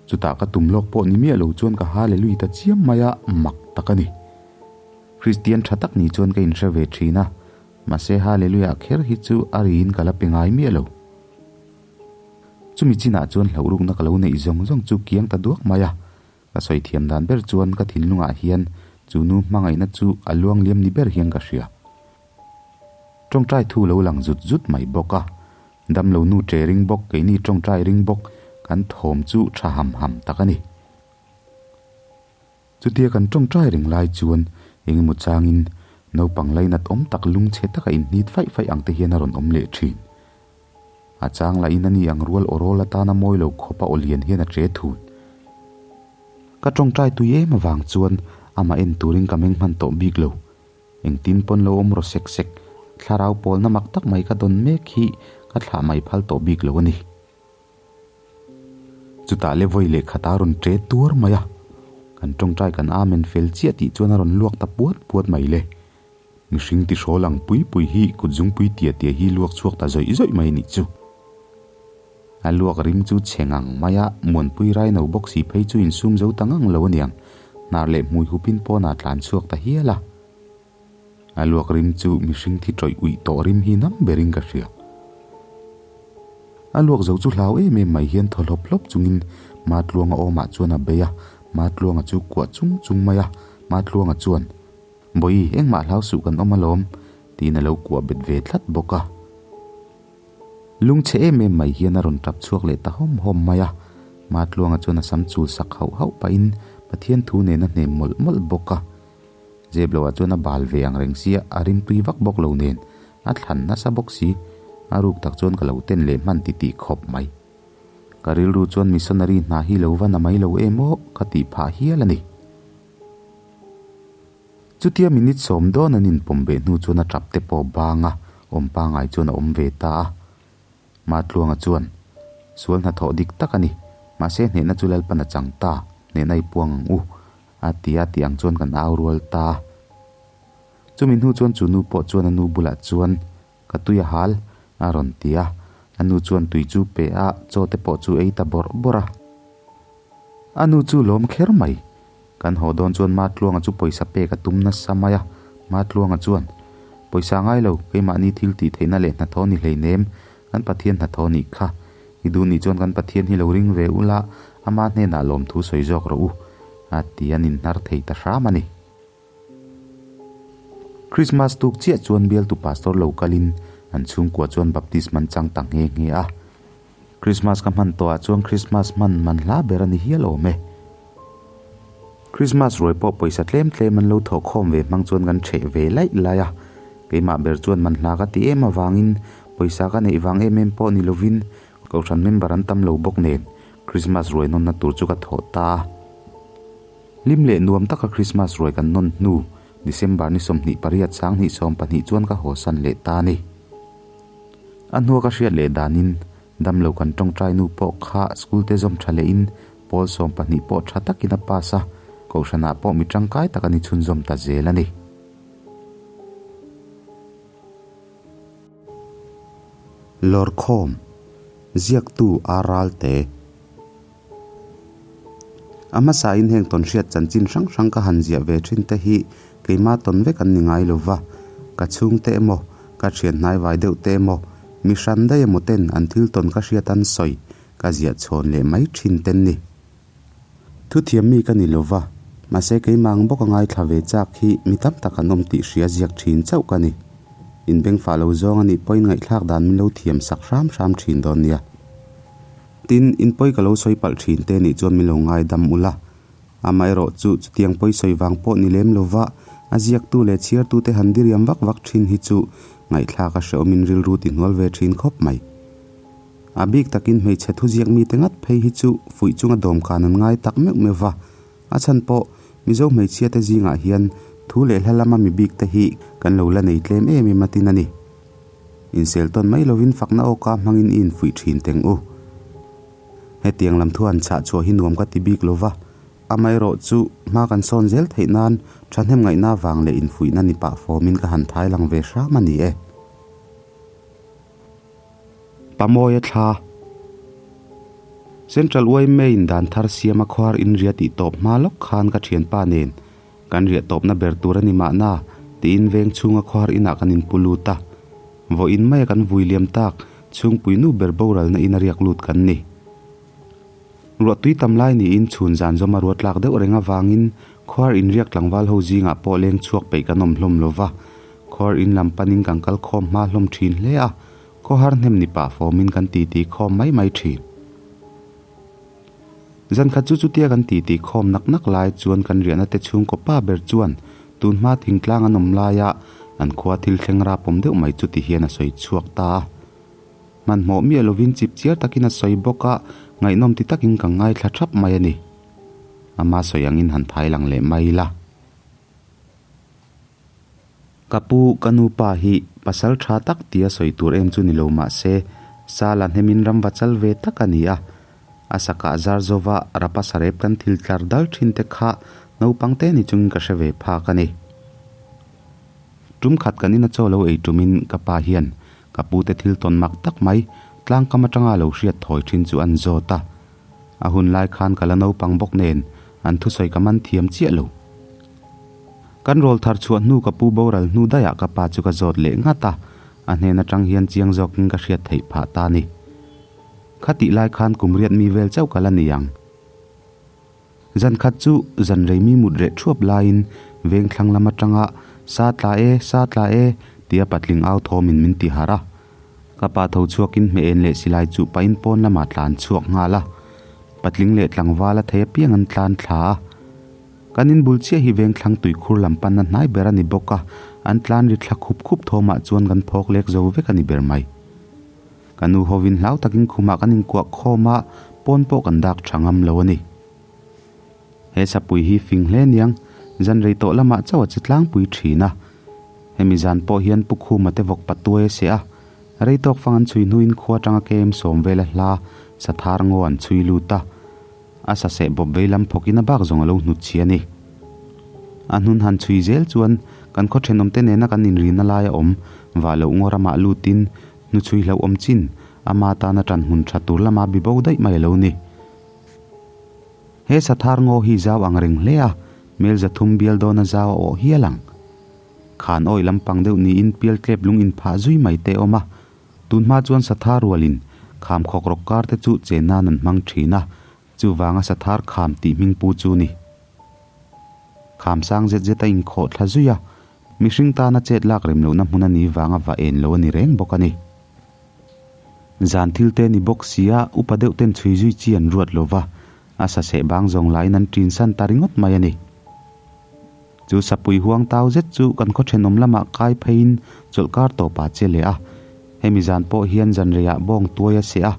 Chutah ka tum lawk pawh ni miah lo chuan ka Hallelui ta chiam mai a, mak tak a ni. Kristian tha tak ni chuan ka inhre ve thin a, mahse Hallelujah kher hi chu a riin ka la pe ngai miah lo. Chumi chinah chuan hlauhrukna ka lo neih zawng zawng chu kiang ta duak mai a, ka sawi thiam dan ber chuan ka thinlungah hian chu nu hmangaihna chu a luang liam ni ber hian ka hria. Tawngtai thu lo lang zut zut mai bawk a, Damlo nu ṭe ring bawk, keini ṭawngṭai ring bawk, kan thawm chu ṭha ham ham tak a ni. Chutia kan ṭawngṭai reng lai chuan eng emaw changin naupang lainat awm tak lungchhe taka inhnit faih faih ang te hian a rawn awm leh ṭhin. A chang lahin a ni ang rual awrawl atana mawi lo khawpa aw lian hian a ṭe thun. Ka ṭawngṭai tui em avang chuan amah en turin ka meng hman tawh bik lo. Engtin pawn lo awm rawh sek sek, thlarau pawlna mak tak mai ka dawn mek hi ka thlah mai phal tawh bik lo a ni. Chutah le vawi leh khat a rawn ṭe tuar mai a, kan ṭawngṭai kan amen fel chiah tih chuan a rawn luak ta puat puat mai le. Mihring tihrawl ang pui pui hi kut zungpui tia tia hi luak chhuak ta zawih zawih mai nih chu. A luak rim chu chhe ngang mai a, Muanpui Raino bawk si phei chu insum zo ta ngang lo aniang, hnar leh hmui hupin pawnah tlan chhuak ta hial a. A luak rim chu mihring thi tawih uih tawh rim hi nam berin ka hria. A luak zo chu hlau em em mai hian thaw hlawp hlawp chungin Matluanga awmah chuan a bei a, Matluanga chu kuah chung chung mai a, Matluanga chuan, Bawi, engmah hlau suh kan awm alawm, tiin a lo kuah bet ve tlat bawk a. Lungchhe em em mai hian a rawn tap chhuak leh ta hawm hawm mai a, Matluanga chuan a sam chul sak hauh hauh pahin Pathian thu nen a hnem mawlh mawlh bawk a. Zep loah chuan a bal ve ang reng sia, a rimtui vak bawk lo nen a thlan nasa bawk si, a ruk tak chuan ka lo ten leh hman titih khawp mai. Ka rilru chuan missionary hna hi lo va na mai lo em aw ka tih phah hial a ni. Chutia minute sawm dawn an inpawm beh hnu chuan a tap te pawh bang a, awm pangai chuan a awm ve ta a. Matluanga chuan, Sual hnathawh dik tak a ni, mahse hnehna chu Lalpan a chang ta, hnehna i puang ang u, a ti a tih ang chuan kan au rual ta a. Chumi hnu chuan chu nu pawh chuan a nu bulah chuan, Ka tui a hal, a rawn ti a. A nu chuan tui chu pe a, chaw te pawh chu ei ta bawrh bawrh a. A nu chu lawm kher mai. Kan haw dawn chuan Matluanga chu pawisa pek a tum nasa mai a. Matluanga chuan, Pawisa ngai lo, keimahni thil tih theihna leh hnathawh ni hleinem, kan Pathian hnathawh nih kha. I duh nih chuan kan Pathian hi lo ring ve ula, ama hnenah lawmthu sawi zawk rawh u, a ti an inhnar thei ta hram a ni. Krismas tuk chiah chuan bialtu pastor lo kalin an chhungkua chuan baptisma an chang ta nghe nghe a. Krismas ka hman tawhah chuan Krismas hman man hla ber a ni hial awm e. Krismas ruai pawh pawisa tlem tlem an lo thawh khawm ve hmang chuan kan ṭheh ve laih lai a. Keimah ber chuan man hla ka ti em avangin pawisa ka neih vang em em pawh ni lovin Kohhran member an tam lo bawk nen Krismas ruai nawnna tur chu ka thawh ta a. Hlim leh nuam taka Krismas ruai kan nawn hnu, December ni 28 2020 chuan ka hawsan leh ta a ni. A hnua ka hriat leh danin, damlo kan tawngtai nu pawh kha school te zawm tha lehin pawl 12 pawh tha takin a pass a, kohhranah pawh mi tangkai tak a ni chhunzawm ta zel a ni. Lawrkhawm, Ziaktu A Ralte. A hmasain heng tawnhriat chanchin hrang hrang ka han ziah ve thin te hi keima tawn vek an ni ngai lo va, ka chhungte emaw, ka thian hnaivai deuh te emaw, mi hran daih emaw ten an thil tawn ka hriat an sawi ka ziah chhawn leh mai thin ten ni. Thuthiam mi ka ni lo va, mahse keimah ang bawk a ngaithla ve chak hi mi tam tak an awm tih hria ziak thin chauh ka ni. Inbengfah lo zawng a nih pawhin ngaihthlak dan min lo thiam sak hram hram thin dawn nia. Tin, in pawi ka lo sawi palh thin te nih chuan min lo ngaidam ula. Amaherawh chu chutiang pawi sawi vang pawh ni lem lova a ziaktu leh chhiartute han diriam vak vak thin hi chu ngaihthlak a hrehawmin rilru ti hnual ve thin khawp mai. A bik takin hmeichhe thuziak mite ngat phei hi chu fuih chunga dawmkan an ngai tak meuh meuh va. A chhan pawh Mizo hmeichhiate zingah hian thu leh hla lama mi bikte hi kan lo la nei tlem em em a tin a ni. Insel tawn mai lovin fakna awka hmangin i infuih thin teng u. Hetiang lam thu han chhah chhuah hi nuam ka ti bik lova, amaherawh chu hma kan sawn zel theih nan thahnem ngaihna vang leh infuihna ni pah fawmin ka han thai lang ve hram a ni e. Pamawia thla. Central yma in dan thar siama khuar inria tih tawp hma lawk khan ka thianpa nen Kan riah tawpna ber tur a ni mahna, tiin veng chhunga khawhar inah kan inpu lut a. Vawiin maia kan vui liam tak, chhungpui nu ber boralna in a riak lut kan ni. Ruahtui tam lai niin chhun zan zawm a ruat tlak deuh reng avangin khawhar inriak tlangval ho zingah pawh leng chhuak peih kan awm hlawm lo va. Khawhar in lam panin kan kal khawm hma hlawm thin hle a, khawhar hnem ni pah fawmin kan titi khawm mai mai thin. Zan khat chu chutia kan titi khawm nak nak lai chuan kan riahna te chhungkaw pa ber chuan tun hma thingtlang an awm laia an khua thil thleng rapawm deuh mai chu ti hian a sawi chhuak ta a. Hmanhmawh miah lovin chip chiar takin a sawi bawk a, ngaihnawm ti takin ka ngaithla thap mai a ni. Ama sawi angin han thai lang leh mai ila. Ka pu, ka nu pa hi pasal tha tak tia sawi tur em chu ni lo mah se, Sala hnemin ram va chal ve tak a ni a. A sakah zar zova rapa sarep kan thil tlar dal thin te kha naupang te ni chungin ka hre ve phak a ni. Tum khat kan ina chaw lo ei tumin ka pa hian ka pu te thil tawn mak tak mai tlangkam atanga lo hriat thawi thin chu an zawt a. A hun lai khan ka la naupang bawk nen an thusawi ka man thiam chiah lo. Kan rawl thar chhuah hnu ka pu boral hnu daihah ka pa chu ka zawt leh nghat a, a hnen atang hian chiang zawkin ka hriat theih phah ta a ni. Khatih lai khan kum riat mi vel chauh ka la ni ang. Zan khat chu zan rei mi mut reh thuap laiin veng thlang lam atanga Sa tla e, sa tla e tia patling au thawmin min ti harh a. Ka pa tho chhuakin hmeh en leh silai chuh pahin pawn lamah tlan chhuak nghal a. Patling leh tlangval a thei apiang an tlan thla a. Kan inbul chiah hi vengthlang tuikhur lam panna hnai ber a ni bawk a, an tlan ri thla khup khup thawmah chuan kan phawk lek zo vek a ni ber mai. Ka nu hovin hlau takin khumah kan inkuah khawm a, pawn pawh kan dak tha ngam lo a ni. He sapui hi fing hle niang, zan rei tawh lamah chauh a che tlangpui thin a. Hemi zan pawh hian Pu Khuma te vawk patuai a seh a, rei tawk fang an chhui hnuin khua atanga KM sawm vela hla Sathar ngaw an chhui lut a. A saseh bawp vei lam phawkin a bak zawng a lo hnut chhi a ni. A hnun han chhui zel chuan Kan khaw thenawmte nena kan inrina laia awm vah loh ngaw ramah lutin hnuchhui hlauhawm chin ama tana tan hmun tha tur lama bi bo daih mai a lo ni. He sathar ngaw hi zau ang reng hle a, mel 300 bial dawna zau a awh hial ang. Khan awih lampang deuh niin pial tlep lung inphah zui mai te awm a, tunhma chuan sathar rualin kham khawk rawk kar te chu chen nan an hmang thin a, chuvanga sathar kham tih hming pu chu ni. Kham sang zet zet a inkhawh thla zui a, mihring tana chet lak rem lohna hmun a nih vanga va en lo a ni reng bawk a ni. Zan thil te ni bawk sia upa deuh ten chhui zui chi an ruat lo va, a saseh bang zawng lahin an ṭin san ta ringawt mai a ni. Chu sapui huang tau zet chu kan khaw thenawm lamah kai pheiin chawlhkar tawpah che leh a, hemi zan pawh hian zanreiah bawng tuai a seh a,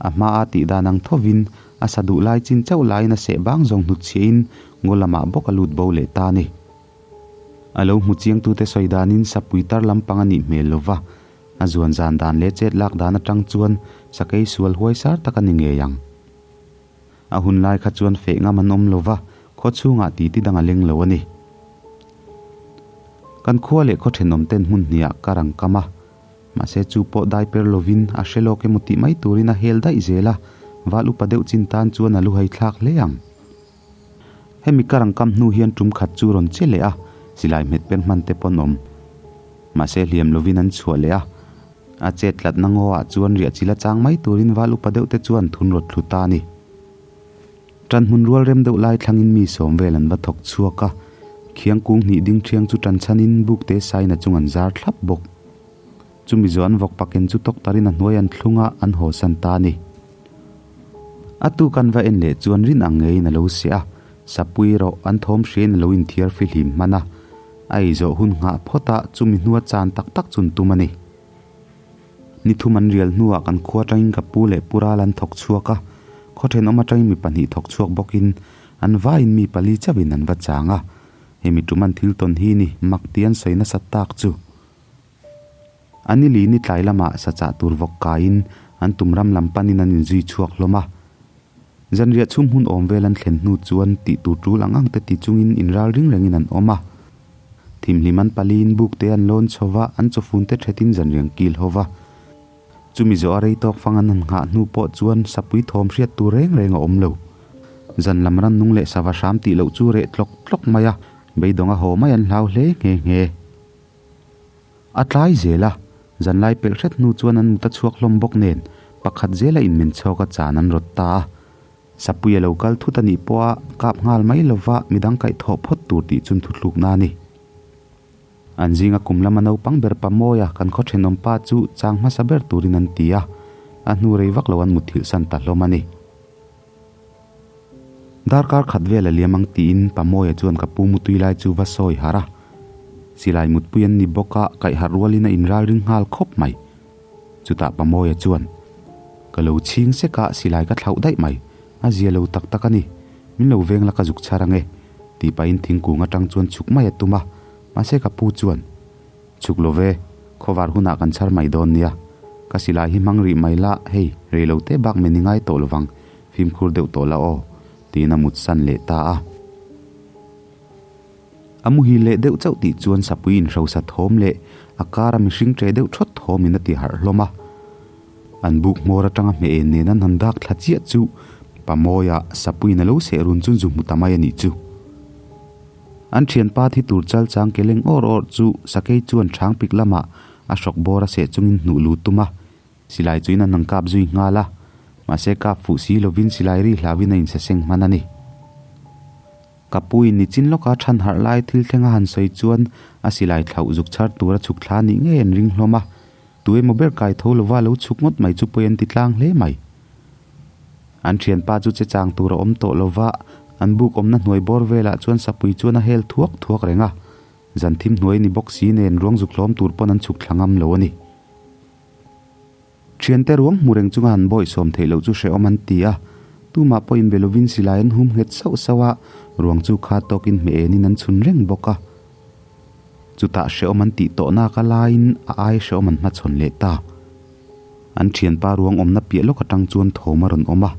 a hmaa tih dan ang thovin a sa duh lai chin chauh laiin a seh bang zawng hnutchhiahin ngaw lamah bawk a lut bo leh ta a ni. A lo hmu chiangtute sawi danin sapui tar lampang a nih hmel lo va, a zuan zan dan leh chet lak dan atang chuan sakei sual huaisar tak a ni ngei ang. A hun lai kha chuan feh ngam an awm lo va, khaw chhungah titi dang a leng lo a ni. Kan khua leh khaw thenawm ten hmun hniah ka rang kam a, mahse chu pawh dai per lovin a hre lawk emaw tih mai turin a hel daih zel a, val upa deuh chin tan chuan a lu hai thlak hle ang. Hemi ka rang kam hnu hian tum khat chu rawn che leh a, silai hmet per hman te pawn awm. Mahse hliam lovin an chhuah leh a, A chet tlatna ngawah chuan riah chil a chang mai turin val upa deuh te chuan thun rawt thlu ta a ni. Tan hmun rual rem deuh lai thlangin mi sawm vel an va thawk chhuak a, khiang kung hnih ding thiang chu tan chhanin buk te sain a chung an zar thlap bawk. Chumi zawh an vawk paken chu tawk tarin a hnuai an thlung a, an haw san ta a ni. A tuk an va en leh chuan rin ang ngeiin a lo seh a, sapui erawh an thawm hriain a lo inthiar fihlim hman a, a ei zawh hun nghah phawt a chumi hnua chan tak tak chun tum a ni. Ni thum an rial hnuah kan khua atangin ka pu leh pu ral an thawk chhuak a, khaw thenawm atangin mi pahnih thawk chhuak bawkin an vaiin mi pali chauhin an va chang a, hemi tum an thil tawn hi ni mak tih an sawi nasa tak chu. A ni li ni tlai lamah sachah tur vawk kaiin an tum ram lam panin an inzui chhuak hlawm a. Zanriah chhum hmun awm vel an thlen hnu chuan tih tur tul ang ang te ti chungin inral ring rengin an awm a. Thimhlim an paliin buk te an lawn chho va, an chawfun te thetin zanriang kil ho va. Chumi zawh a rei tawk fang an han nghah hnu pawh chuan sapui thawm hriat tur reng reng a awm lo. Zan lam rannung leh sava hram tih loh chu reh tlawk tlawk mai a, beidawng a haw mai an hlau hle nghe nghe. A tlai zel a, zanlai pelh hret hnu chuan an mut a chhuak hlawm bawk nen pakhat zela inmen chhawk a chan an rawt ta a. Sapui a lo kal thut a nih pawha kap nghal mai lova midang kaih thawh phawt tur tih chun thuthlukna a ni. An zinga kum lama naupang ber pa Mawia kan khaw thenawm pa chu chang hmasa ber turin an ti a, a hnu rei vak lo an mutthilh san ta hlawm a ni. Darkar khat vel a liam ang tiin Pa Mawia chuan ka pu mutui lai chu va sawi harh a. Silai mutpui an ni bawk a, kaih harh rualin a inral ring nghal khawp mai. Chutah Pa Mawia chuan, Ka lo chhing sek a, silai ka thlauh daih mai. A zia lo tak tak a ni. Min lo veng la ka zuk chhar ang e, tih pahin thingkung atang chuan chhuk mai a tum a. Mahse ka pu chuan, Chhuk lo ve, khawvar hunah kan chhar mai dawn nia. Ka silai hi hmang rih mai la, hei, rei lo te bak min i ngai tawh lovang, fimkhur deuh tawh la aw, tiin a mut san leh ta a. A muhil leh deuh chauh tih chuan sapui inhrosa thawm leh a kara mihring ṭe deuh ṭhawt thawmin a ti harh hlawm a. An buk hmawr aṭanga hmeh en nen an han dak thla chiah chu Pamawia sapuiin a lo seh run chun zu hmu ta mai a nih chu. An thianpa thi tur chal chang ke leng awr awr chu sakei chuan chhang pik lamah a hrawk bawr a seh chungin hnuh lut tum a, silai chuin an han kap zui nghal a, mahse kap fuh si lovin silai ri hlauhin a insaseng hman a ni. Ka puiin nichin lawka than harh lai thil thleng a han sawi chuan a silai thlauh zuk chhar tur a chhuk thla nih ngei an ring hlawm a, tu emaw ber kai tho lova lo chhuk ngawt mai chu pawi an ti tlang hle mai. An thianpa chu che chang tur a awm tawh lo va, an buk awmna hnuai bawr velah chuan sapui chuan a hel thuak thuak reng a. Zan thim hnuai ni bawk si nen ruang zuk hlawm tur pawn an chhuk thla ngam lo a ni. Thiante ruang hmu reng chunga han bawih sawm theih loh chu hrehawm an ti a, tumah pawh inbe lovin silai an hum nghet sauh sauh a, ruang chu kha tawkin hmeh enin an chhun reng bawk a. Chutah hrehawm an tih tawh nak a laiin a ai hrehawm an hmachhawn leh ta. An thianpa ruang awmna piah lawk atang chuan thawm a rawn awm a,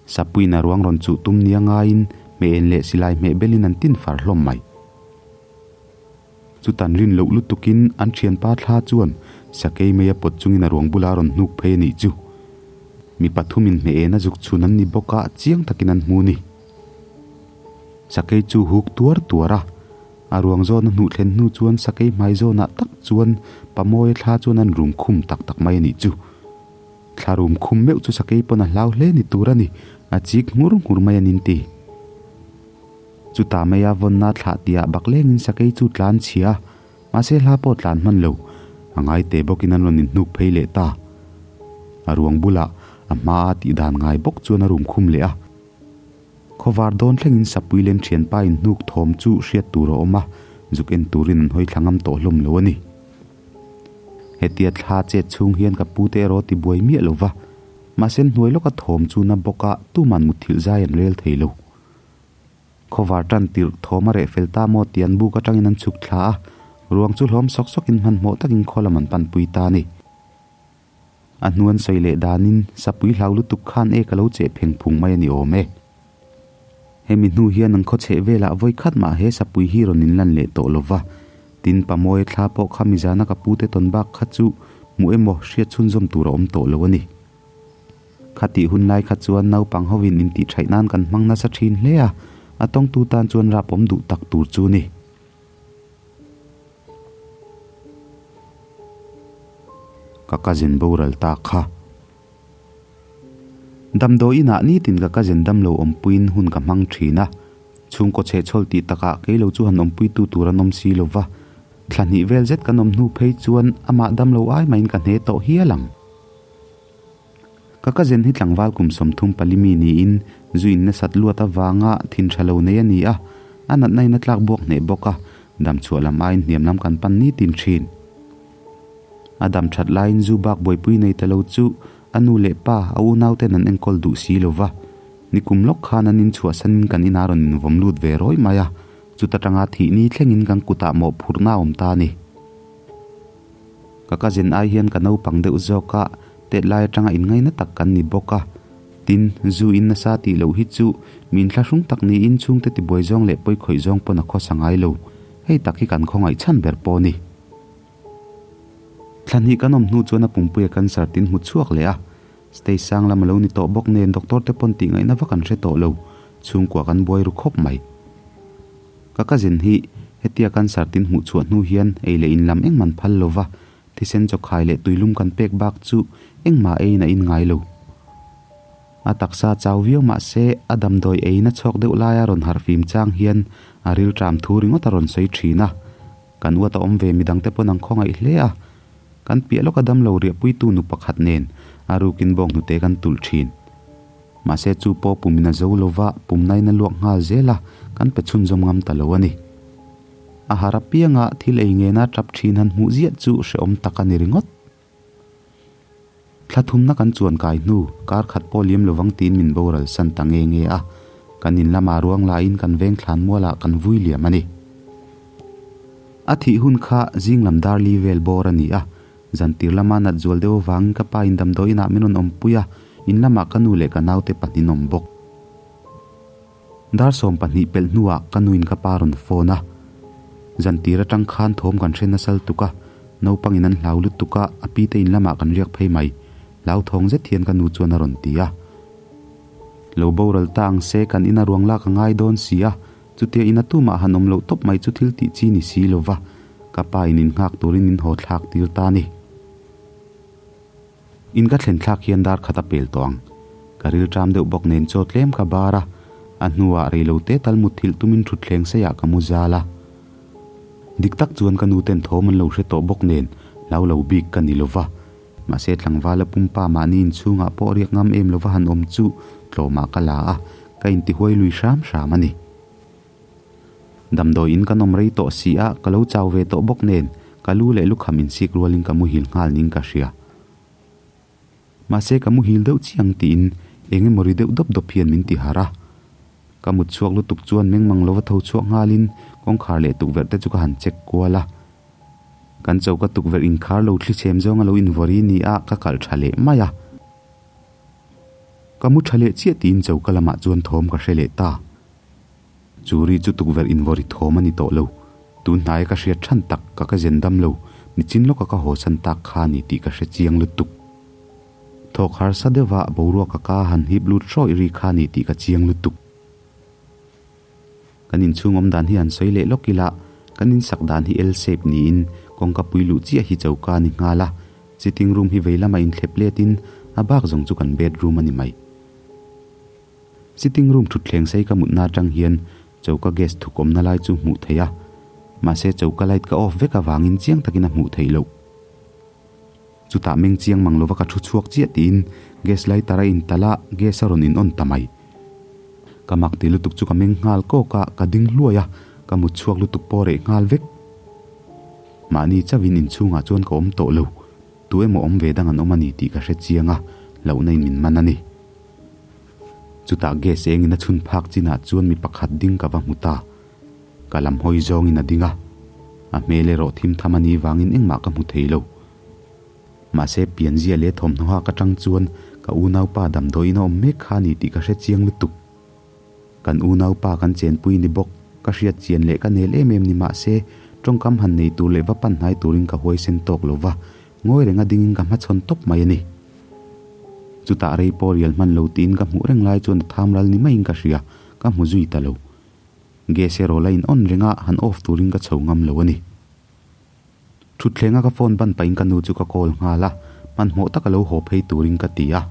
Sapuiin a ruang rawn chuh tum nia ngaiin hmeh en leh silai hmeh belin an tin far hlawm mai. Chutan rin loh lutukin an thianpa thla chuan sakei mai a pawt chungin a ruang bula a rawn hnuk phei a nih chu. Mi pathumin hmeh ena zuk chhun an ni bawk a, chiang takin an hmu a ni. Sakei chu huk tuar tuar a, a ruang zawn a hnuh thlen hnu chuan sakei hmai zawnah tak chuan Pamawia thla chuan an rum khum tak tak mai a nih chu. Thla rum khum meuh chu sakei pawn a hlau hle ni tur a ni, a chik nghur nghur mai a nin ti. Chutah maia vawnna thlah tihah bak lengin sakei chu tlan chhia a, mahse hla pawh tlan hman lo, a ngai teh bawkin an rawn inhnuk phei leh ta. A ruang bulah a hmaa tih dan ngai bawk chuan a rum khum leh a. Khawvar dawn thlengin Sapui len thianpa inhnuk thawm chu hriat tur a awm a, zuk en turin an hawi thla ngam tawh hlawm lo a ni. Hetia thla chet chhung hian ka pute erawh ti buai miah lo va, mahse hnuai lawka thawm chu na bawk a, tuman mutthilh zai an rel thei lo. Khawvar tan tirh thawm a reh fel ta maw tih an buk atangin an chhuk thla a, ruang chu hlawm sawk sawkin hmanhmawh takin khaw lam an panpui ta a ni. A hnu an sawi leh danin sapui hlau lutuk khan ek a lo cheh pheng phung mai a ni awm e. Hemi hnu hian an khawchheh velah vawi khat mah he sapui hi rawn inlan leh tawh lo va, tin Pamawia thla pawh kha mizana ka pute tawn bak kha chu hmuh emaw hriat chhunzawm tur a awm tawh lo a ni. Khatih hun lai kha chuan naupang hovin intihṭhaih nan kan hmang nasa ṭhin hle a, a tawngtu tan chuan rap awm duh tak tur chu ni. Ka cousin boral ta kha. Damdawi inah nitin ka cousin damlo awmpuiin hun ka hmang ṭhin a, chhungkaw chhehchhawl tih takah kei lo chu han awmpuitu tur an awm si lo va, thla hnih vel zet kan awm hnu phei chuan amah damlo ai mahin ka hne tawh hial ang. Ka cousin hi tlangval kum 34 mi niin zu in nasat luat avanga thin tha lo nei a ni a, a natna in a tlak buak hneh bawk a, dam chhuah lam aiin hniam lam kan pan nitin thin. A dam that laiin zu bak buaipui nei ta lo chu a nu leh pa, a unau ten an enkawl duh si lo va, nikum lawk khan an inchhuahsanin kan inah rawn invawm lut ve rawih mai a, chuta tanga thih ni thlengin kan kutah mawhphurhna a awm ta a ni. Ka cousin ai hian ka naupang deuh zawk a, tet lai atanga inngaina tak kan ni bawk a. Tin, zu in nasa tih loh hi chu min thlahrung tak niin chhungte tibuai zawng leh pawi khawih zawng pawn a khawsa ngai lo. Hei tak hi kan khawngaih chhan ber pawh a ni. Thla hnih kan awm hnu chuan a pumpuia cancer tin hmu chhuak leh a. Stage sang lam a lo ni tawh bawk nen doctor te pawn tih ngaihna vak an hre tawh lo. Chhungkua kan buai ru khawp mai. Ka cousin hi hetia cancer tin hmuh chhuah hnu hian ei leh in lam engman phal lo va, thisen chawkhai leh tuilum kan pek bak chu engmah eiin a in ngai lo. A taksa chau viau mah se a damdawi eiin a chhawk deuh laia rawn harh fim chang hian a rilṭam thu ringawt a rawn sawi ṭhin a. Kan uat a awm ve midangte pawn an khawngaih hle a. Kan piah lawka damlo riahpuitu nu pakhat nen a rukin bawng hnute kan tulh ṭhin. Mahse chu pawh pumin a zo lo va, pumnain a luak nghal zel a, kan pe chhunzawm ngam ta lo a ni. A har apianga thil ei ngena tap thin han hmuh ziah chu hrehawm tak a ni ringawt. Thla thumna kan chuan kai hnu, kar khat pawh liam lovang tiin min boral san ta nge nge a, kan in lama ruang laiin kan veng thlan mualah kan vui liam a ni. A thih hun kha zing lam dar li vel bawr a ni a, Zantir lama nat zual deuh avangin ka pa in damdawi inah min rawn awmpui a, in lamah ka nu leh ka naute pahnih awm bawk. Dar 20 pelh hnuah ka nuin ka pa rawn phone a, zantir atang khan thawm kan hre nasal tuk a, naupangin an hlau lutuk a, a pi te in lamah kan riak phei mai, hlauthawng zet hian ka nu chuan a rawn ti a. Lo boral ta ang se kan ina ruang lak a ngai dawn si a, Chutia ina tumah han awm loh tawp mai chu thil tih chi ni si lo va, ka pa in innghak turin min haw thlak tir ta a ni. In ka thlen thlak hian dar khat a pel tawh ang. Ka ril ṭam deuh bawk nen chaw tlem ka bar a, a hnuah rei lo te tal mutthilh tumin ṭhutthleng seiah ka mu zal a. Dik tak chuan ka nu ten thawm an lo hre tawh bawk nen hlau lo bik ka ni lo va, mahse tlangvala pumpa mahni inchhungah pawh riak ngam em lova han awm chu tlawmah ka la a, Ka intihuai lui hram hram a ni. Damdawi in kan awm rei tawh si a, ka lo chau ve tawh bawk nen, ka lu leh lukham insik rualin ka muhil nghal ning ka hria. Mahse ka muhil deuh chiang tiin eng emaw ri deuh dawp dawp hian min ti harh a. Ka mut chhuak lutuk chuan mengmang lova tho chhuak nghalin kawngkhar leh tukverh te chu ka han check kual a. Kan choka tukverh inkhar lo thli chhem zawng a lo invawri ni a, ka kalh tha leh mai a. Ka mu tha leh chiah tiin choka lamah chuan thawm ka hre leh ta. Chu ri chu tukverh invawri thawm a ni tawh lo. Tun hnaia ka hriat than tak ka ka zen dam lo, nichin lawka ka haw san tak kha a ni tih ka hre chiang lutuk. Thawk harsa deuha boruaka ka han hip lut hrawih ri kha a ni tih ka chiang lutuk. Kan inchhung awm dan hi han sawi leh lawk ila, kan insak dan hi L-shape niin kawngka pui luh chiah hi choka a ni nghal a, sitting room hi vei lama inthlep letin a bak zawng chu kan bedroom a ni mai. Sitting room thutthleng sei ka mutna atang hian choka gas thuk awmna lai chu hmuh theih a, mahse choka light ka off vek avangin chiang takin a hmuh theih loh. Chutah meng chiang mang lova ka thu chhuak chiah tiin gas lighter a intalh a, gas a rawn in on ta mai. Ka mak ti lutuk chu ka meng nghal kawk a, ka ding hluai a, ka mut chhuak lutuk pawh reh nghal vek. Mahni chauhin inchhungah chuan ka awm tawh lo, tu emaw awm ve dang an awm a ni tih ka hre chiang a, hlauhna in min man a ni. Chutah gas engin a chhun phak chinah chuan mi pakhat ding ka va hmu ta. Ka lam hawi zawngin a ding a, a hmel erawh thim tham a nih vangin engmah ka hmu thei lo. Mahse pianzia leh thawmhnaw hak atang chuan ka unaupa damdawiin a awm mek kha a ni tih ka hre chiang lutuk. Kan unaupa kan chenpui ni bawk, ka hriat chian leh ka nel em em ni mahse tawngkam han nei tur leh va pan hnai turin ka huaisen tawk lo va, ngawi renga dingin ka hmachhawn tawp mai a ni. Chutah rei pawh rial hman lo tiin ka hmuh reng lai chuan a tham ral ni maiin ka hria, ka hmu zui ta lo. Gas erawh la in on reng a, han off turin ka chho ngam lo a ni. Thutthleng a ka phone ban pahin ka nu chu ka call nghal a, hmanhmawh taka lo haw phei turin ka ti a.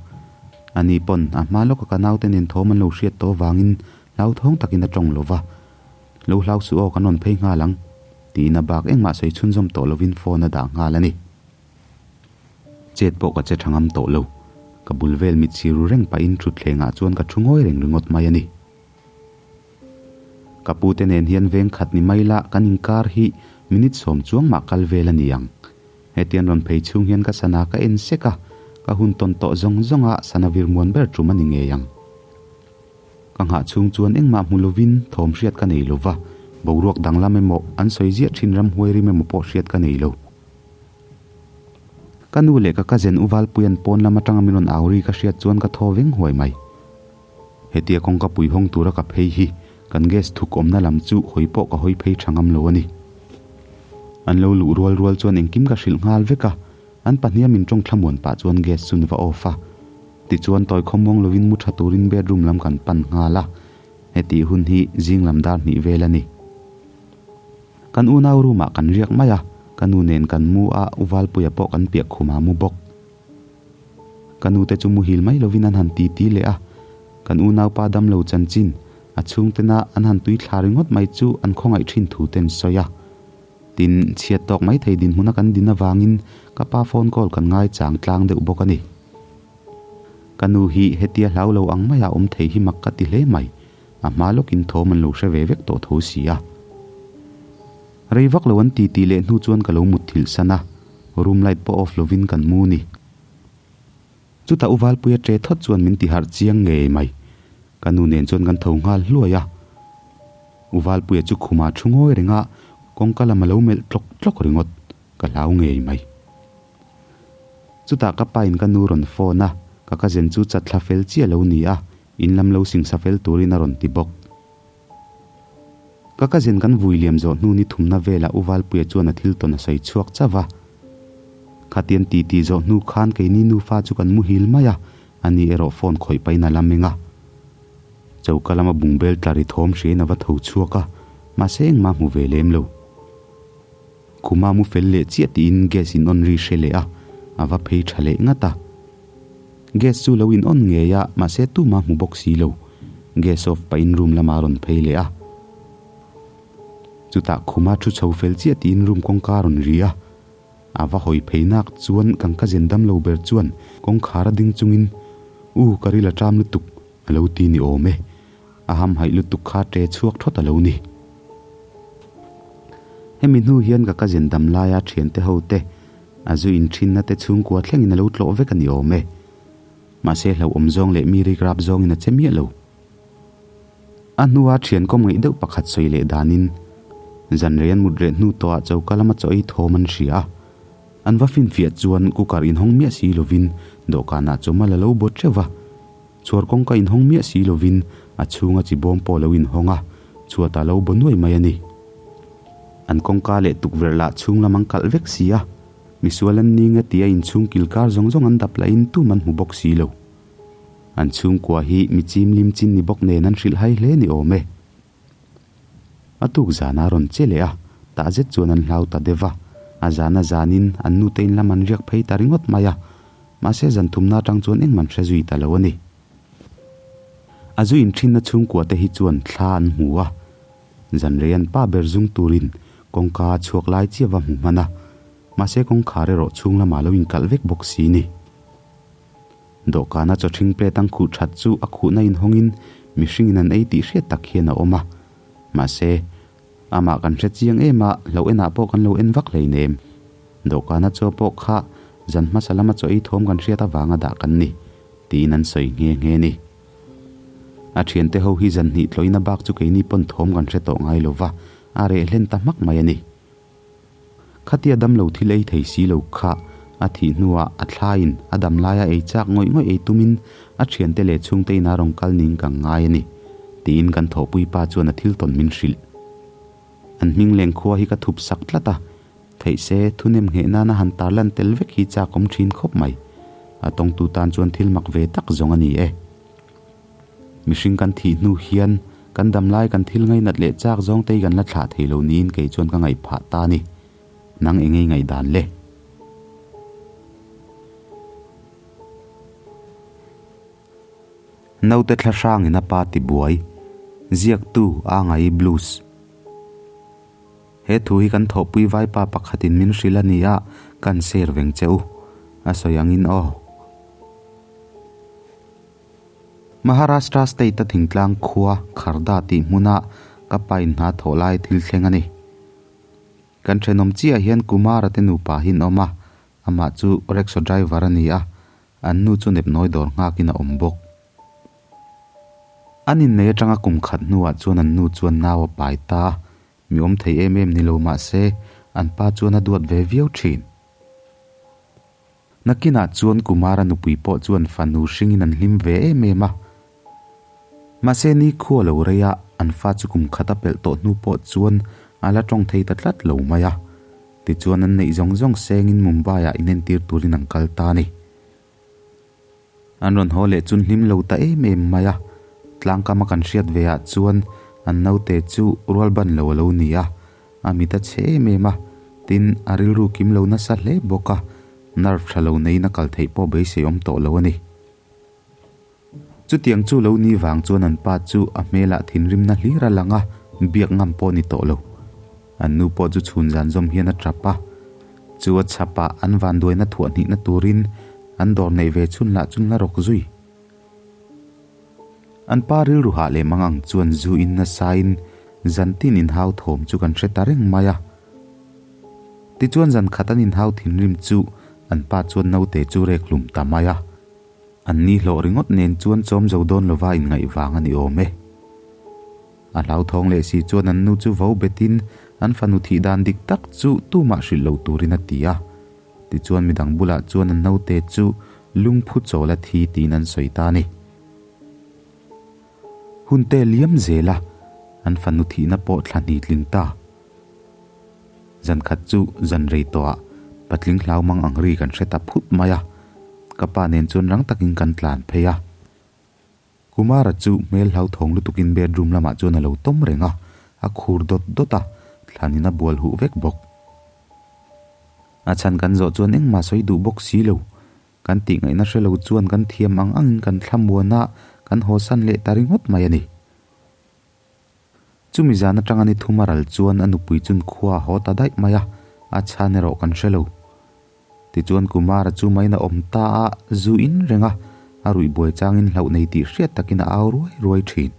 Ani pawn a hma lawka ka naute nen thawm an lo hriat tawh avangin hlauthawng takin a tawng lo va. Lo hlau suh aw kan rawn phei nghal ang, tiin a bak engmah sawi chhunzawm tawh lovin phone a dah nghal a ni. Chet pawh ka che tha ngam tawh lo. Ka bul vel mit siru reng pahin thutthlengah chuan ka thu ngawi reng ringawt mai a ni. Ka pu te nen hian veng khat ni mai la kan inkar hi minute sawm chuang mah kal vel a ni ang. Hetian rawn phei chhung hian ka sana ka en sek a, ka hun tawn tawh zawng zawng a sana vir muan ber tum a ni ngei ang. Ka nghah chhung chuan engmah hmu lovin thawm hriat ka nei lo va, boruak danglam emaw an sawi ziah thin ramhuai rim emaw pawh hriat ka nei lo. Ka nu leh ka cousin U Valpuia'n pawn lam atanga min rawn au ri ka hriat chuan ka thaw veng huai mai. Hetia kawngka pui hawng tura ka phei hi kan gas thuk awmna lam chu hawi pawh ka hawi phei tha ngam lo a ni. An lo luh rual rual chuan engkim ka hrilh nghal vek a, an pahniha min tawng thlamuan pah chuan gas chu ni va off a. Tichuan tawi khawmuang lovin mu tha turin bedroom lam kan pan nghal a, hetih hun hi zing lam dar hnih vel a ni. Kan unau room ah kan riak mai a, ka nu nen kan mu a, U Valpuia pawh kan piah khumah mu bawk. Ka nute chu muhil mai lovin an han titi leh a, kan unaupa damlo chanchin, a chhungtena an han tui thla ringawt mai chu an khawngaih thin thu te an sawi a. Tin, chhiat tawk mai thei dinhmuna kan din avangin ka pa phone call kan ngai chang tlang deuh bawk a ni. Ka nu hi hetia hlau lo ang maia awm thei hi mak ka ti hle mai, a hma lawkin thawm an lo hre ve vek tawh tho si a. Rei vak lo an titi leh hnu chuan ka lo mutthilh san a. Room light pawh off lovin kan mu ni. Chutah U Valpuia ṭe thawt chuan min ti harh chiang ngei mai. Ka nu nen chuan kan tho nghal hluai a. U Valpuia chu khuma thu ngawi reng a, kawngka lam a lo melh tlawk tlawk ringawt. Ka hlau ngei mai. Chutah ka pain ka nu rawn phone a, ka cousin chu chatthla fel chiah lo ni a, in lam lo singsa fel turin a rawn ti bawk. Ka cousin kan vui liam zawh hnu ni thumna velah U Valpuia chuan a thil tawn a sawi chhuak chauh a. Khatian ti tih zawh hnu khan keini nufa chu kan muhil mai a, ani erawh phone khawih pahin a la meng a. Choka lama bungbel tla ri thawm hriain a va tho chhuak a, mahse engmah hmu ve lem lo. Khuma mu fel leh chiah tiin gas in on ri hre leh a, a va phei tha leh ngat a. Gas chu lo in on ngei a, mahse tuma hmu bawk si lo. Gas off pahin room lamah a rawn phei leh a. Chutah khuma thu chho fel chiah tiin room kawngka a rawn ri a. A va hawi phei nak chuan kan cousin damlo ber chuan kawngkhar a ding chungin, U, ka ril a ṭam lutuk, a lo ti ni awm e. A hamhaih lutuk kha ṭe chhuak thawt a lo ni. Hemi hnu hian ka cousin dam laia ṭhiante ho te, a zu inthinna te chhungkua thlengin a lo tlawh vek a ni awm e. Mahse hlauhawm zawng leh mi rikrap zawngin a che miah lo. A hnua thian kawm ngaih deuh pakhat sawi leh danin zan rei an mut reh hnu tawhah choka lama chaw ei thawm an hria a. An va finfiah chuan cooker inhawng miah si lovin dawhkanah chawmal a lo bawt teuh va. Chhuar kawngka inhawng miah si lovin a chhunga chi bawm pawh a lo inhawng a, chhuatah a lo baw nuai mai a ni. An kawngka leh tukverh lah chhung lam an kalh vek si a, misual an ning a tia inchhung kilkar zawng zawng an dap lahin tum an hmu bawk si lo. An chhungkua hi mi chim lim chin ni bawk nen an hrilh hai hle ni awm e. A tuk zan a rawn che leh a, tah zet chuan an hlau ta deuh va, a zan a zanin an nute in lam an riak phei ta ringawt mai a, mahse zan thumna atang chuan engmah an hre zui ta lo a ni. A zu inthinna chhungkua te hi chuan thla an hmu a, Zanrei an pa ber zung turin kawngka a chhuak lai chiah va hmu hman a, mahse kawngkhar erawh chhung lamah lo inkalh vek bawk si ni. Dawhkana chawthring plate ang khuh that chu a khuhna inhawngin mihringin an ei tih hriat tak hian a awm a, mahse amah kan hre chiang em a, hloh enah pawh kan lo en vak hleinem. Dawhkana chaw pawh kha zan hmasa lama chaw ei thawm kan hriat avanga dah kan ni, tiin an sawi nghe nghe ni. A thiante ho hi zan hnih tlawina bak chu keini pawn thawm kan hre tawh ngai lo va, a reh hlen ta hmak mai a ni. Khatia damlo thil ei thei si lo kha a thih hnuah a thlaiin a dam laia ei chak ngawih ngawih ei tumin a thiante leh chhungte ina rawn kal ning ka ngai a ni, tiin kan thawhpui pa chuan a thil tawn min hrilh. An hming leng khua hi ka thup sak tlat a, theih se thunem ngheh nana han tarlan tel vek hi chak awm thin khawp mai. A tawngtu tan chuan thil mak ve tak zawng a ni e. Mihring kan thih hnu hian kan damlai kan thil ngainat leh chak zawng te hi kan la thlah thei lo niin kei chuan ka ngaih phah ta a ni. Nang eng ei ngaihdan le? Naute thla hrangin a pa ti buai, ziaktu a ngai blues. He thu hi kan thawhpui vaipa pakhatin min hrilh a ni a, kan share veng che u. A sawi angin aw. Maharashtra state-a thingtlang khua Kharda tih hmuna ka pa in hna thawh lai thil thleng a ni. Kan thenawm chiah hian Kumara te nupa hi an awm a, amah chu rickshaw driver a ni a, an nu chu nepnawi dawr nghakin a awm bawk. An innei atanga kum khat hnuah chuan an nu chuan nau a pai ta a, mi awm thei em em ni lo mah se an pa chuan a duat ve viau thin. Nakinah chuan Kumara nupui pawh chuan fanu hringin an hlim ve em em a. Mahse nikhua lo rei a, an fa chu kum khat a pelh tawh hnu pawh chuan a la tawng thei ta tlat lo mai a. Tichuan an neih zawng zawng sengin Mumbai-ah inentir turin an kal ta a ni. An rawn haw leh chun hlim lo ta em em mai a, tlangkama kan hriat ve ah chuan an naute chu rual ban lo a lo ni a, a mit a chhe em em a, tin a rilru kim lo nasa hle bawk a, nerve tha lo neiin a kal theih pawh beisei awm tawh lo a ni. Chutiang chu lo ni vang chuan an pa chu a hmelah thinrimna hlir a lang a, biak ngam pawh ni tawh lo. An nu pawh chu chhun zan zawm hian a tap a, chu a chhapah an vanduaina thuah hnihna turin an dawr neih ve chhun lah chun la rawk zui. An pa rilru hah leh mang ang chuan zu in nasain zan tin inhau thawm chu kan hre ta reng mai a. Tichuan zan khat an inhau thinrim chu an pa chuan naute chu rek hlum ta mai a. An ni hlawh ringawt nen chuan chawm zo dawn lova inngaih vang a ni awm e. A hlauthawng leh si chuan an nu chu vo betin an fanu thih dan dik tak chu tumah hrilh lo turin a ti a. Tichuan midang bulah chuan an naute chu lungphu chawl a thi tiin an sawi ta a ni. Hunte liam zela an fanu thihna pawh thla hnih tling ta. Zan khat chu zan rei tawhah patling hlau mang ang ri kan hre ta phut mai a, ka pa nen chuan rang takin kan tlan phei a. Kumara chu hmel hlauthawng lutukin bedroom lamah chuan a lo tawm reng a, a khur dawt dawt a, thlanin a bual huh vek bawk. A chhan kan zawh chuan engmah sawi duh bawk si lo. Kan tih ngaihna hre lo chuan kan thiam ang angin kan thlamuan a, kan hawsan leh ta ringawt mai a ni. Chumi zan atanga ni thum a ral chuan a nupui chun khua a haw ta daih mai a, a chhan erawh kan hre lo. Tichuan Kumara chu main a awm ta a, zu in reng a, a ruih buai changin hlauh nei tih hriat takin a au ruai ruai thin.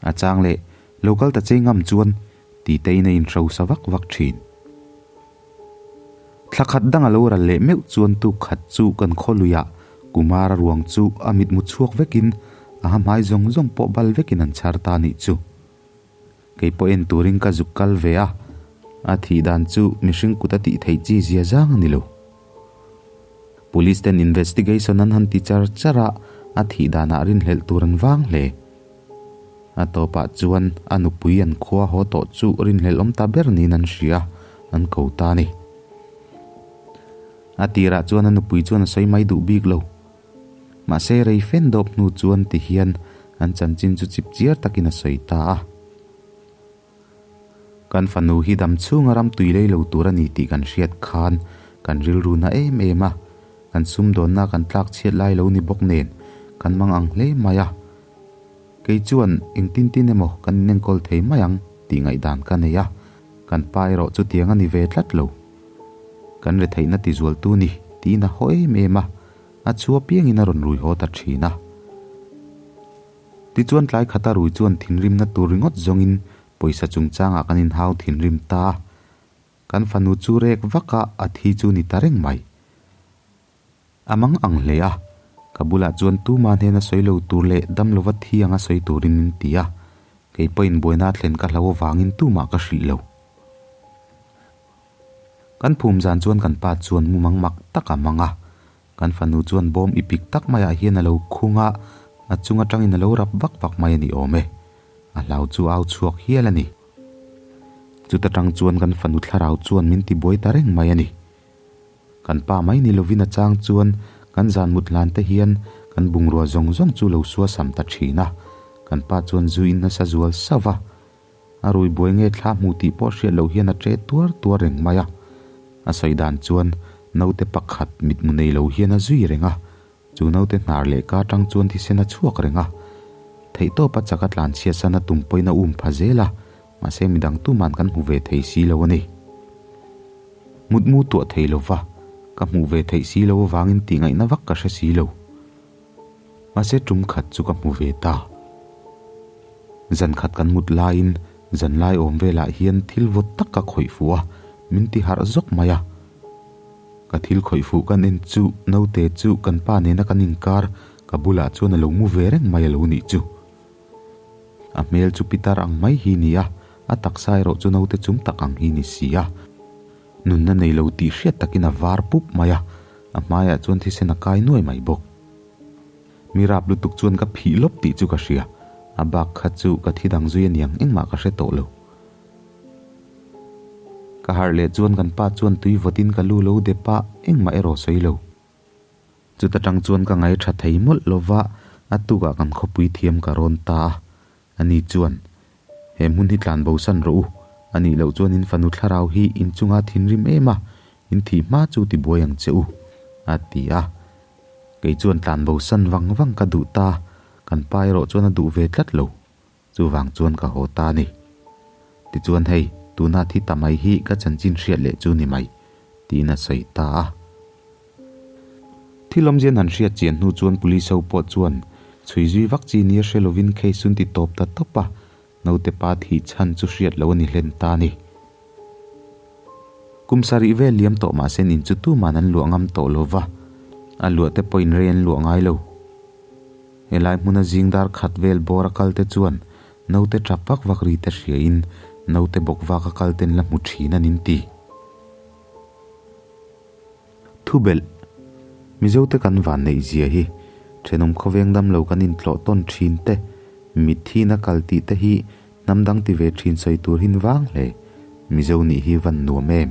A chang leh, Lo kal ta chei ngam chuan, titein a inhrosa vak vak thin. Thla khat dang a lo ral leh meuh chuan tuk khat chu kan khawluiah Kumara ruang chu a mitmu chhuak vekin a hmai zawng zawng pawh bal vekin an chhar ta nih chu. Kei pawh en turin ka zuk kal ve a, a thih dan chu mihring kut a tih theih chi zia zang a ni lo. Police ten investigation an han ti char char a, a thih danah rinhlelh tur an vang hle. A tawpah chuan a nupui an khua haw tawh chu rinhlelh awm ta ber niin an hria, an ko ta a ni. A tirah chuan a nupui chuan a sawi mai duh bik lo. Mahse rei fen dawp hnu chuan ti hian an chanchin chu chip chiar takin a sawi ta a. Kan fanu hi dam chhunga ram tui lei lo tur a ni tih kan hriat khan kan rilru na em em a, kan sumdawnna kan tlak chhiat lai lo ni bawk nen kan mang ang hle mai a. Kei chuan engtin tin emaw kan inenkawl thei mai ang tih ngaihdan ka nei a, kan pa erawh chutiang a ni ve tlat lo. Kan retheihna tizualtu ni tiin a haw em em a, a chhu apiangin a rawn rui haw ta thin a. Tichuan tlai khata rui chuan thinrimna tur ringawt zawngin pawisa chungchangah kan inhau thinrim ta a, kan fanu chu rek vaka a thi chu ni ta reng mai. A mang ang hle a, ka bulah chuan tuma hnena sawi lo tur leh dam lova thi anga sawi turin min ti a, kei pawhin buaina a thlen ka hlau avangin tumah ka hrilh lo. Kan phum zan chuan kan pa chuan mumang mak tak a mang a, kan fanu chuan bawm ipik tak maiah hian a lo khung a, a chung atangin a lo rap vak vak mai a ni awm e. A hlau chu au chhuak hial a ni. Chuta tang chuan kan fanu thlarau chuan min tibuai ta reng mai a ni. Kan pa mai ni lovin a chang chuan kan zan mut hlan te hian kan bungrua zawng zawng chu lo suasam ta thin a, kan pa chuan zu in nasa zual sauh va. A rui buai nge thla hmu tih pawh hriat loh hian a ṭe tuar tuar reng mai a. A sawi dan chuan naute pakhat mitmu nei lo hian a zui reng a, chu naute hnar leh ka aṭang chuan thisen a chhuak reng a. Theihtawpa chaka tlanchhiatsan a tum pawhin a um pha zel a, mahse midang tuman kan hmu ve thei si lo a ni. Mutmu tuah thei lo va, ka hmuh ve theih si lo avangin tihngaihna vak ka hre si lo. Mahse tum khat chu ka hmu ve ta. Zan khat kan mut laiin zan lai awm velah hian thil vawt tak ka khawih fuh a, min ti harh zawk mai a. Ka thil khawih fuh kan en chu naute chu kan pa nena kan inkar ka bulah chuan a lo mu ve reng mai a lo nih chu. A hmel chu pitar ang mai hi ni a, a taksa erawh chu naute chung tak ang hi ni si a. Nunna nei lo tih hriat takin a var pup mai a, a hmaiah chuan thisen a kai nuai mai bawk. Mi rap lutuk chuan ka phih lawp tih chu ka hria, a bak kha chu ka thi dang zui aniang engmah ka hre tawh lo. Ka harh leh chuan kan pa chuan tui vawtin ka lu lo dep a, engmah erawh sawi lo. Chuta tang chuan ka ngai tha thei mawlh lova, a tukah kan khawpui thiam ka rawn ta a. Ani chuan, He hmun hi tlan bosan rawh u, a nih loh chuan in fanu thlarau hi in chunga thinrim em a, in thih hma chu ti buai ang che u, a ti a. Kei chuan tlan bosan vang vang ka duh ta, kan pa erawh chuan a duh ve tlat lo. Chuvang chuan ka haw ta a ni. Tichuan hei, tuna thi ta mai hi ka chanchin hriat leh chu ni mai, tiin a sawi ta a. Thil awmzian han hriat chian hnu chuan police ho pawh chuan chhui zui vak chi nia hre lovin case an ti tawp ta tawp a, naute pa thih chhan chu hriat loh a ni hlen ta a ni. Kum sarih vel liam tawh mahse in chu tuman an luah ngam tawh lova, a luah te pawhin rei an luah ngai lo. Helai hmuna zing dar khat vel bawr a kal te chuan naute tap vak vak ri te hriain naute bawk vak a kal ten la hmu thin a nin ti. Thubelh, Mizote kan van neih zia hi thenawm khawveng dam lo kan intlawh tawn thin te, mithiin a kal tih te hi hnam dang ti ve thin sawi tur hin vang hle. Mizo nih hi van nuam em?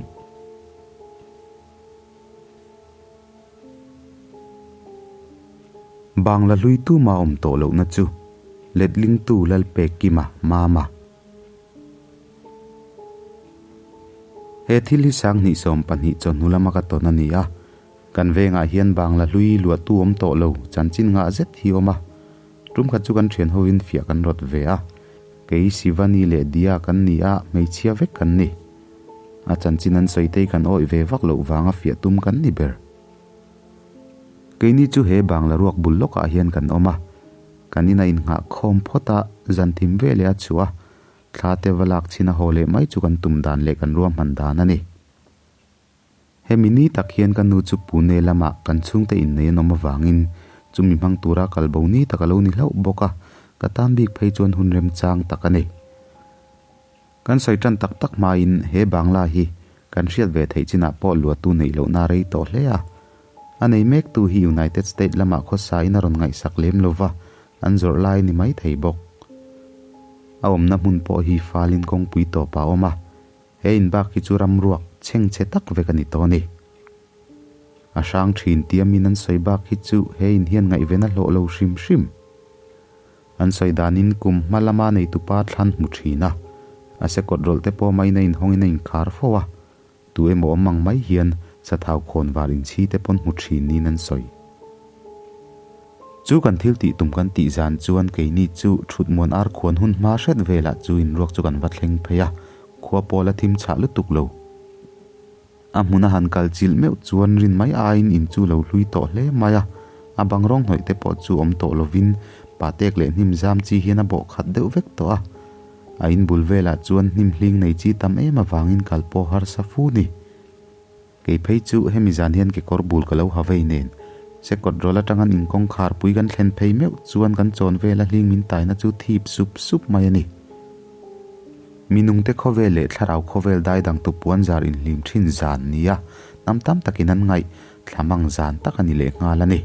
Bangla hlui tuma awm tawh lohna chu letlingtu Lalpekima Mama. He thil hi sanghnih 12 chawhnu lama ka tawn a ni a, kan vengah hian Bangla hlui luahtu awm tawh lo chanchin nghah zet hi awm a. Tum khat chu kan thian hovin fiah kan rawt ve a, kei Shivani leh Diya kan ni a, hmeichhia vek kan ni. A chanchin an sawi te hi kan awih ve vak loh vanga fiah tum kan ni ber. Keini chu he Bangla ruak bul lawkah hian kan awm a, kan ina innghah khawm phawt a, zan thim ve leh a chhuah a, thla te va lak chhin a haw leh mai chu kan tum dan leh kan ruahman dan a ni. Hemi ni tak hian ka nu chu Pune lamah kan chhungte innei an awm avangin chumi hmang tura kal bo ni tak a lo ni hlauh bawk a, ka tan bik phei chuan hun remchang tak a ni. Kan sawi tan tak tak hmain he Bangla hi kan hriat ve theih chinah pawh luatu neih lohna a rei tawh hle a. A nei mektu hi United State lamah khawsain a rawn ngaihsak lem lo va, an zawrh lai a ni mai thei bawk. A awmna hmun pawh hi falin kawngpui tawpah a awm a, he in bak hi chu ram ruak chhengchhe tak vek a ni tawh a ni. A hrang thin tiamin an sawi bak hi chu he in hian ngaihven a hlawh lo hrim hrim. An sawi danin kum hma lama neitupa thlan hmu thin a, a sekawt rawlh te pawh main a inhawngin a inkhar fo a, tu emaw awm ang mai hian sathau khawn var inchhi te pawn hmu thin niin an sawi. Chu kan thil tih tum kan tih zan chuan keini chu thutmuan ar khuan hun hma hret velah chu inruak chu kan va thleng phei a, khua pawla thim chhah lutuk lo. A hmun a han kal chilh meuh chuan rin mai aiin in chu lo hlui tawh hle mai a, a bang rawng hnawih te pawh chu awm tawh lovin patek leh hnim zam chi hian a bawh khat deuh vek tawh a. A in bul velah chuan hnim hling nei chi tam em avangin kal pawh harsa fu ni. Kei phei chu hemi zan hian kekawr bul ka lo ha vei nen, sekawt rawl atang an inkawngkhar pui kan thlen phei meuh chuan kan chawn vela hling min taina chu thip sup sup mai a ni. Minungte khawvel leh thlarau khawvel dai dangtu puan zar inhlim thin zan nia hnam tam takin an ngaih thlamang zan tak a ni leh nghal a ni.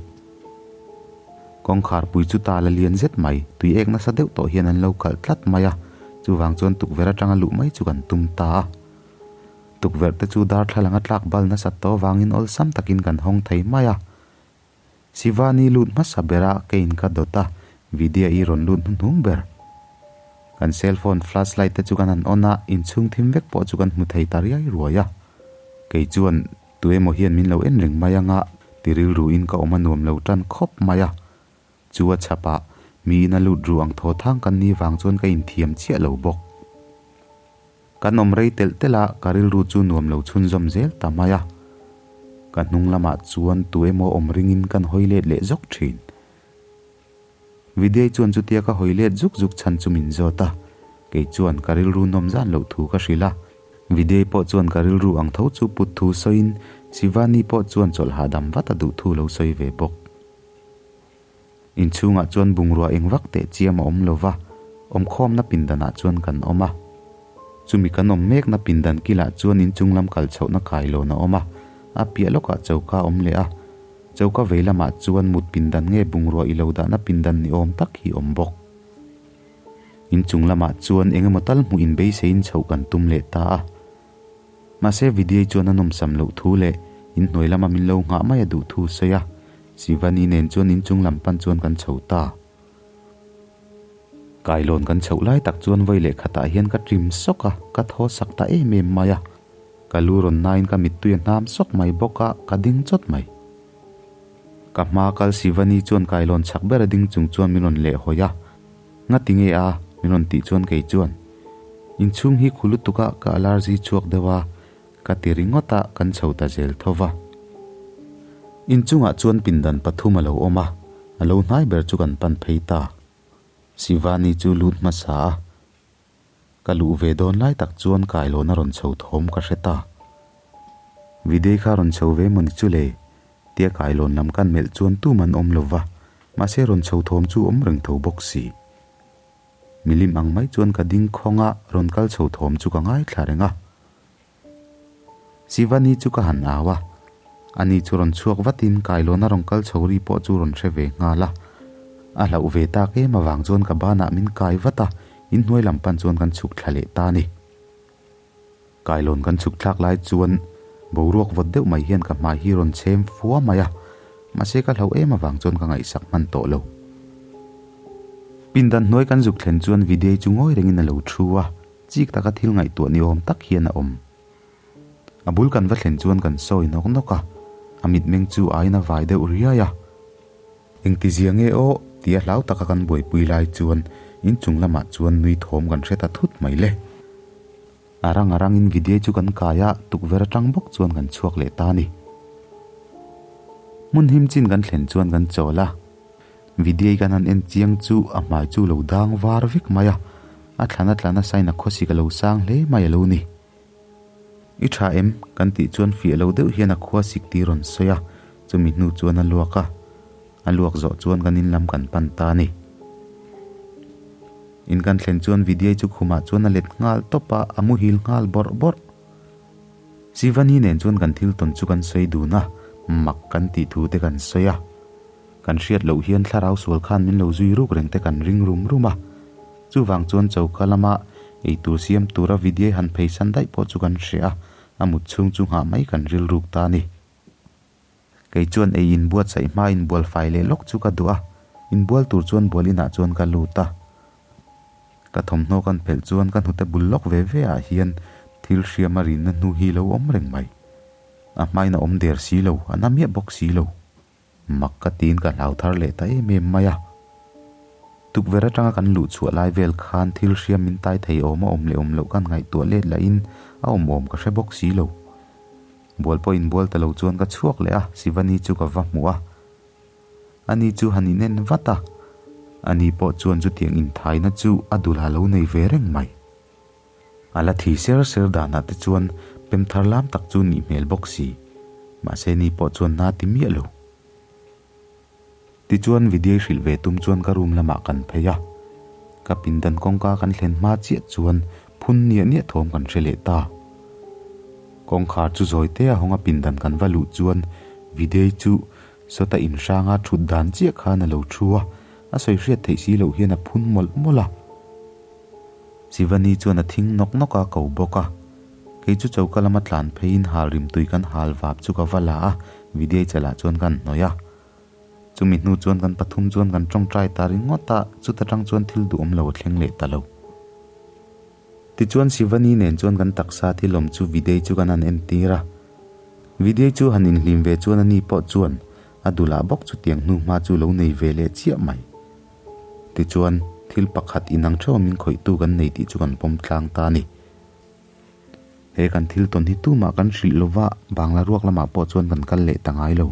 Kawngkhar pui chu tal a lian zet mai, tui ek nasa deuh tawh hian an lo kalh tlat mai a, chuvang chuan tukverh atanga luh mai chu kan tum ta a. Tukverh te chu darthlalang a tlak bal nasat tawh avangin awlsam takin kan hawng thei mai a. Shivani lut hmasa bera keiin ka dawt a, Vidya i rawn lut hnuhnung ber. Kan cellphone flashlight te chu kan han on a, inchhung thim vek pawh chu kan hmu thei ta riai ruai a. Kei chuan tu emaw hian min lo en reng mai anga ti rilruin ka awm a nuam lo tan khawp mai a. Chu a chhapah miin a lut ru ang thaw thang kan ni vang chuan ka inthiam chiah lo bawk. Kan awm rei telh telh a, ka rilru chu nuam lo chhunzawm zel ta mai a. Ka hnung lamah chuan tu emaw awm ringin kan hawi let leh zawk thin. Vidya chuan chutia ka hawi let zuk zuk chhan chu min zawt a, kei chuan ka rilru nawm zan loh thu ka hrilh a. Vidya pawh chuan ka rilru ang tho chu put thu sawiin Shivani pawh chuan chawlh hahdam vat a duh thu lo sawi ve bawk. Inchhungah chuan bungrua eng vak teh chiam a awm lo va, awmkhawmna pindanah chuan kan awm a. Chumi kan awm mekna pindan kilah chuan inchung lam kal chhohna kailawn a awm a, a piah lawkah choka a awm leh a. Choka vei lamah chuan mut pindan nge bungrua i lo dahna pindan ni awm tak hi awm bawk. Inchung lamah chuan eng emaw tal hmuh inbeiseiin chhoh kan tum leh ta a. Mahse Vidyai chuan a nawmsam loh thu leh inhnuai lama min lo nghah mai a duh thu sawi a, Shivani nen chuan inchung lam pan chuan kan chho ta. Kailawn kan chhoh lai tak chuan vawi leh khatah hian ka ṭim sawk a, ka thaw sak ta em em mai a. Ka lu rawn nain ka mittui a hnam sawk mai bawk a, ka ding chawt mai. Ka hma kal Shivani chuan kailawn chak ber a ding chung chuan min rawn lehhawi a. Ngati nge a? Min rawn tih chuan kei chuan, Inchhung hi khu lutuk a ka alarzi chhuak deuh a, ka ti ringawt a, kan chho ta zel tho va. Inchungah chuan pindan pathum a lo awm a, a lo hnai ber chu kan pan phei ta. Shivani chu lut hmasa a, ka luh ve dawn lai tak chuan kailawn a rawn chho thawm ka hre ta. Videi kha rawn chho ve mawni chu le? Tia kailawn lam kan melh chuan tum an awm lo va, mahse rawn chho thawm chu awm reng tho bawk si. Milim ang mai chuan ka ding khawng a, rawn kal chho thawm chu ka ngaithla reng a. Shivani chu ka han au a, ani chu rawn chhuak vatin kailawn a rawn kal chho ri pawh chu rawn hre ve nghal a. A hlauh ve tak em avang chuan ka banah min kai vat a, inhnuai lam pan chuan kan chhuk thla leh ta a ni. Kailawn kan chhuk thlak lai chuan boruak vawt deuh mai hian ka hmai hi rawn chhem fua mai a, mahse ka hlauh em avang chuan ka ngaihsak hman tawh lo. Pindan hnuai kan zuk thlen chuan Vidya chu ngawi rengin a lo thu a, chik taka thil ngaihtuah ni awm tak hian a awm. A bul kan va thlen chuan kan sawi nawk nawk a, a mitmeng chu aiin a vai deuh riai a. Engtizia nge aw? tia hlau taka kan buaipui lai chuan inchung lamah chuan nui thawm kan hre ta thut mai le. A rang a rangin Vidya chu kan kai a, tukverh atang bawk chuan kan chhuak leh ta a ni. Hmun him chin kan thlen chuan kan chawl a, Vidya kan han en chiang chu a hmai chu lo dang var vek mai a, a thlan a tlan a sain a khawsik a lo sang hle mai a lo ni. I tha em? kan tih chuan fiah lo deuh hian a khua sik tih rawn sawi a, chumi hnu chuan a luak a, a luak zawh chuan kan in lam kan pan ta a ni. In kan thlen chuan Vidya chu khumah chuan a let nghal tawp a, a muhil nghal bawrh bawrh. Shivani nen chuan kan thil tawn chu kan sawi dun a, mak kan tih thu te kan sawi a. Kan hriat loh hian thlarau sual khan min lo zui ruk reng te kan ring rum rum a. Chuvang chuan choka lama eitur siam tura Vidya han pheisan daih pawh chu kan hre a, a mut chhung chu nghah mai kan rilruk ta a ni. Kei chuan ei inbuatsaih hma inbual fai leh lawk chu ka duh a, inbual tur chuan bual inah chuan ka lut a. Ka thawmhnaw kan phelh chuan ka hnute bul lawk ve ve ah hian thil hriam a rinna hnu hi lo awm reng mai. A hmain a awm der si lo, a na miah bawk si lo. Mak ka tiin ka hlau thar leh ta em em mai a. Tukverh atanga kan luh chhuah lai vel khan thil hriam min tai thei awm a awm leh awm loh kan ngaihtuah let lahin a awm awm ka hre bawk si lo. Bual pawh inbual ta lo chuan ka chhuak leh a, Sivani chu ka va hmuh a. Ani chu han inen vat a, ani pawh chuan chutiang inthaina chu a dul a lo nei ve reng mai. A la thi ser ser danah te chuan pem thar lam tak chu nih hmel bawk si, mahse ni pawh chuan na ti miah lo. Tichuan Vidyai hrilh ve tum chuan ka room lamah kan phei a, ka pindan kawngka kan thlen hma chiah chuan phun niah niah thawm kan hre leh ta. Kawngkhar chu zawi te a hawng a pindan kan va luh chuan Vidyai chu sawta inhranga thut dan chiah khan a lo thu a, a sawi hriat theih si loh hian a phun mawlh mawlh a. Sivani chuan a thing nawk nawk a ko bawk a, kei chu choka lama tlan pheiin hal rimtui kan hal vap chu ka va la a, Vidyai chalah chuan ka hnawih a. Chumi hnu chuan kan pathum chuan kan tawngtai ta ringawt a, chuta tang chuan thil duhawm lo a thleng leh ta lo. Tichuan Shivani nen chuan kan taksa thil awm chu Videy chu kan han entir a. Videy chu han inhlim ve chuan ani pawh chuan a dulah bawk chutiang hnu hma chu lo nei ve leh chiah mai. Tichuan thil pakhat inang theuh a min khawihtu kan nei tih chu kan pawm tlang ta a ni. He kan thil tawn hi tumah kan hrilh lova Bangla ruak lamah pawh chuan kan kal leh ta ngai lo.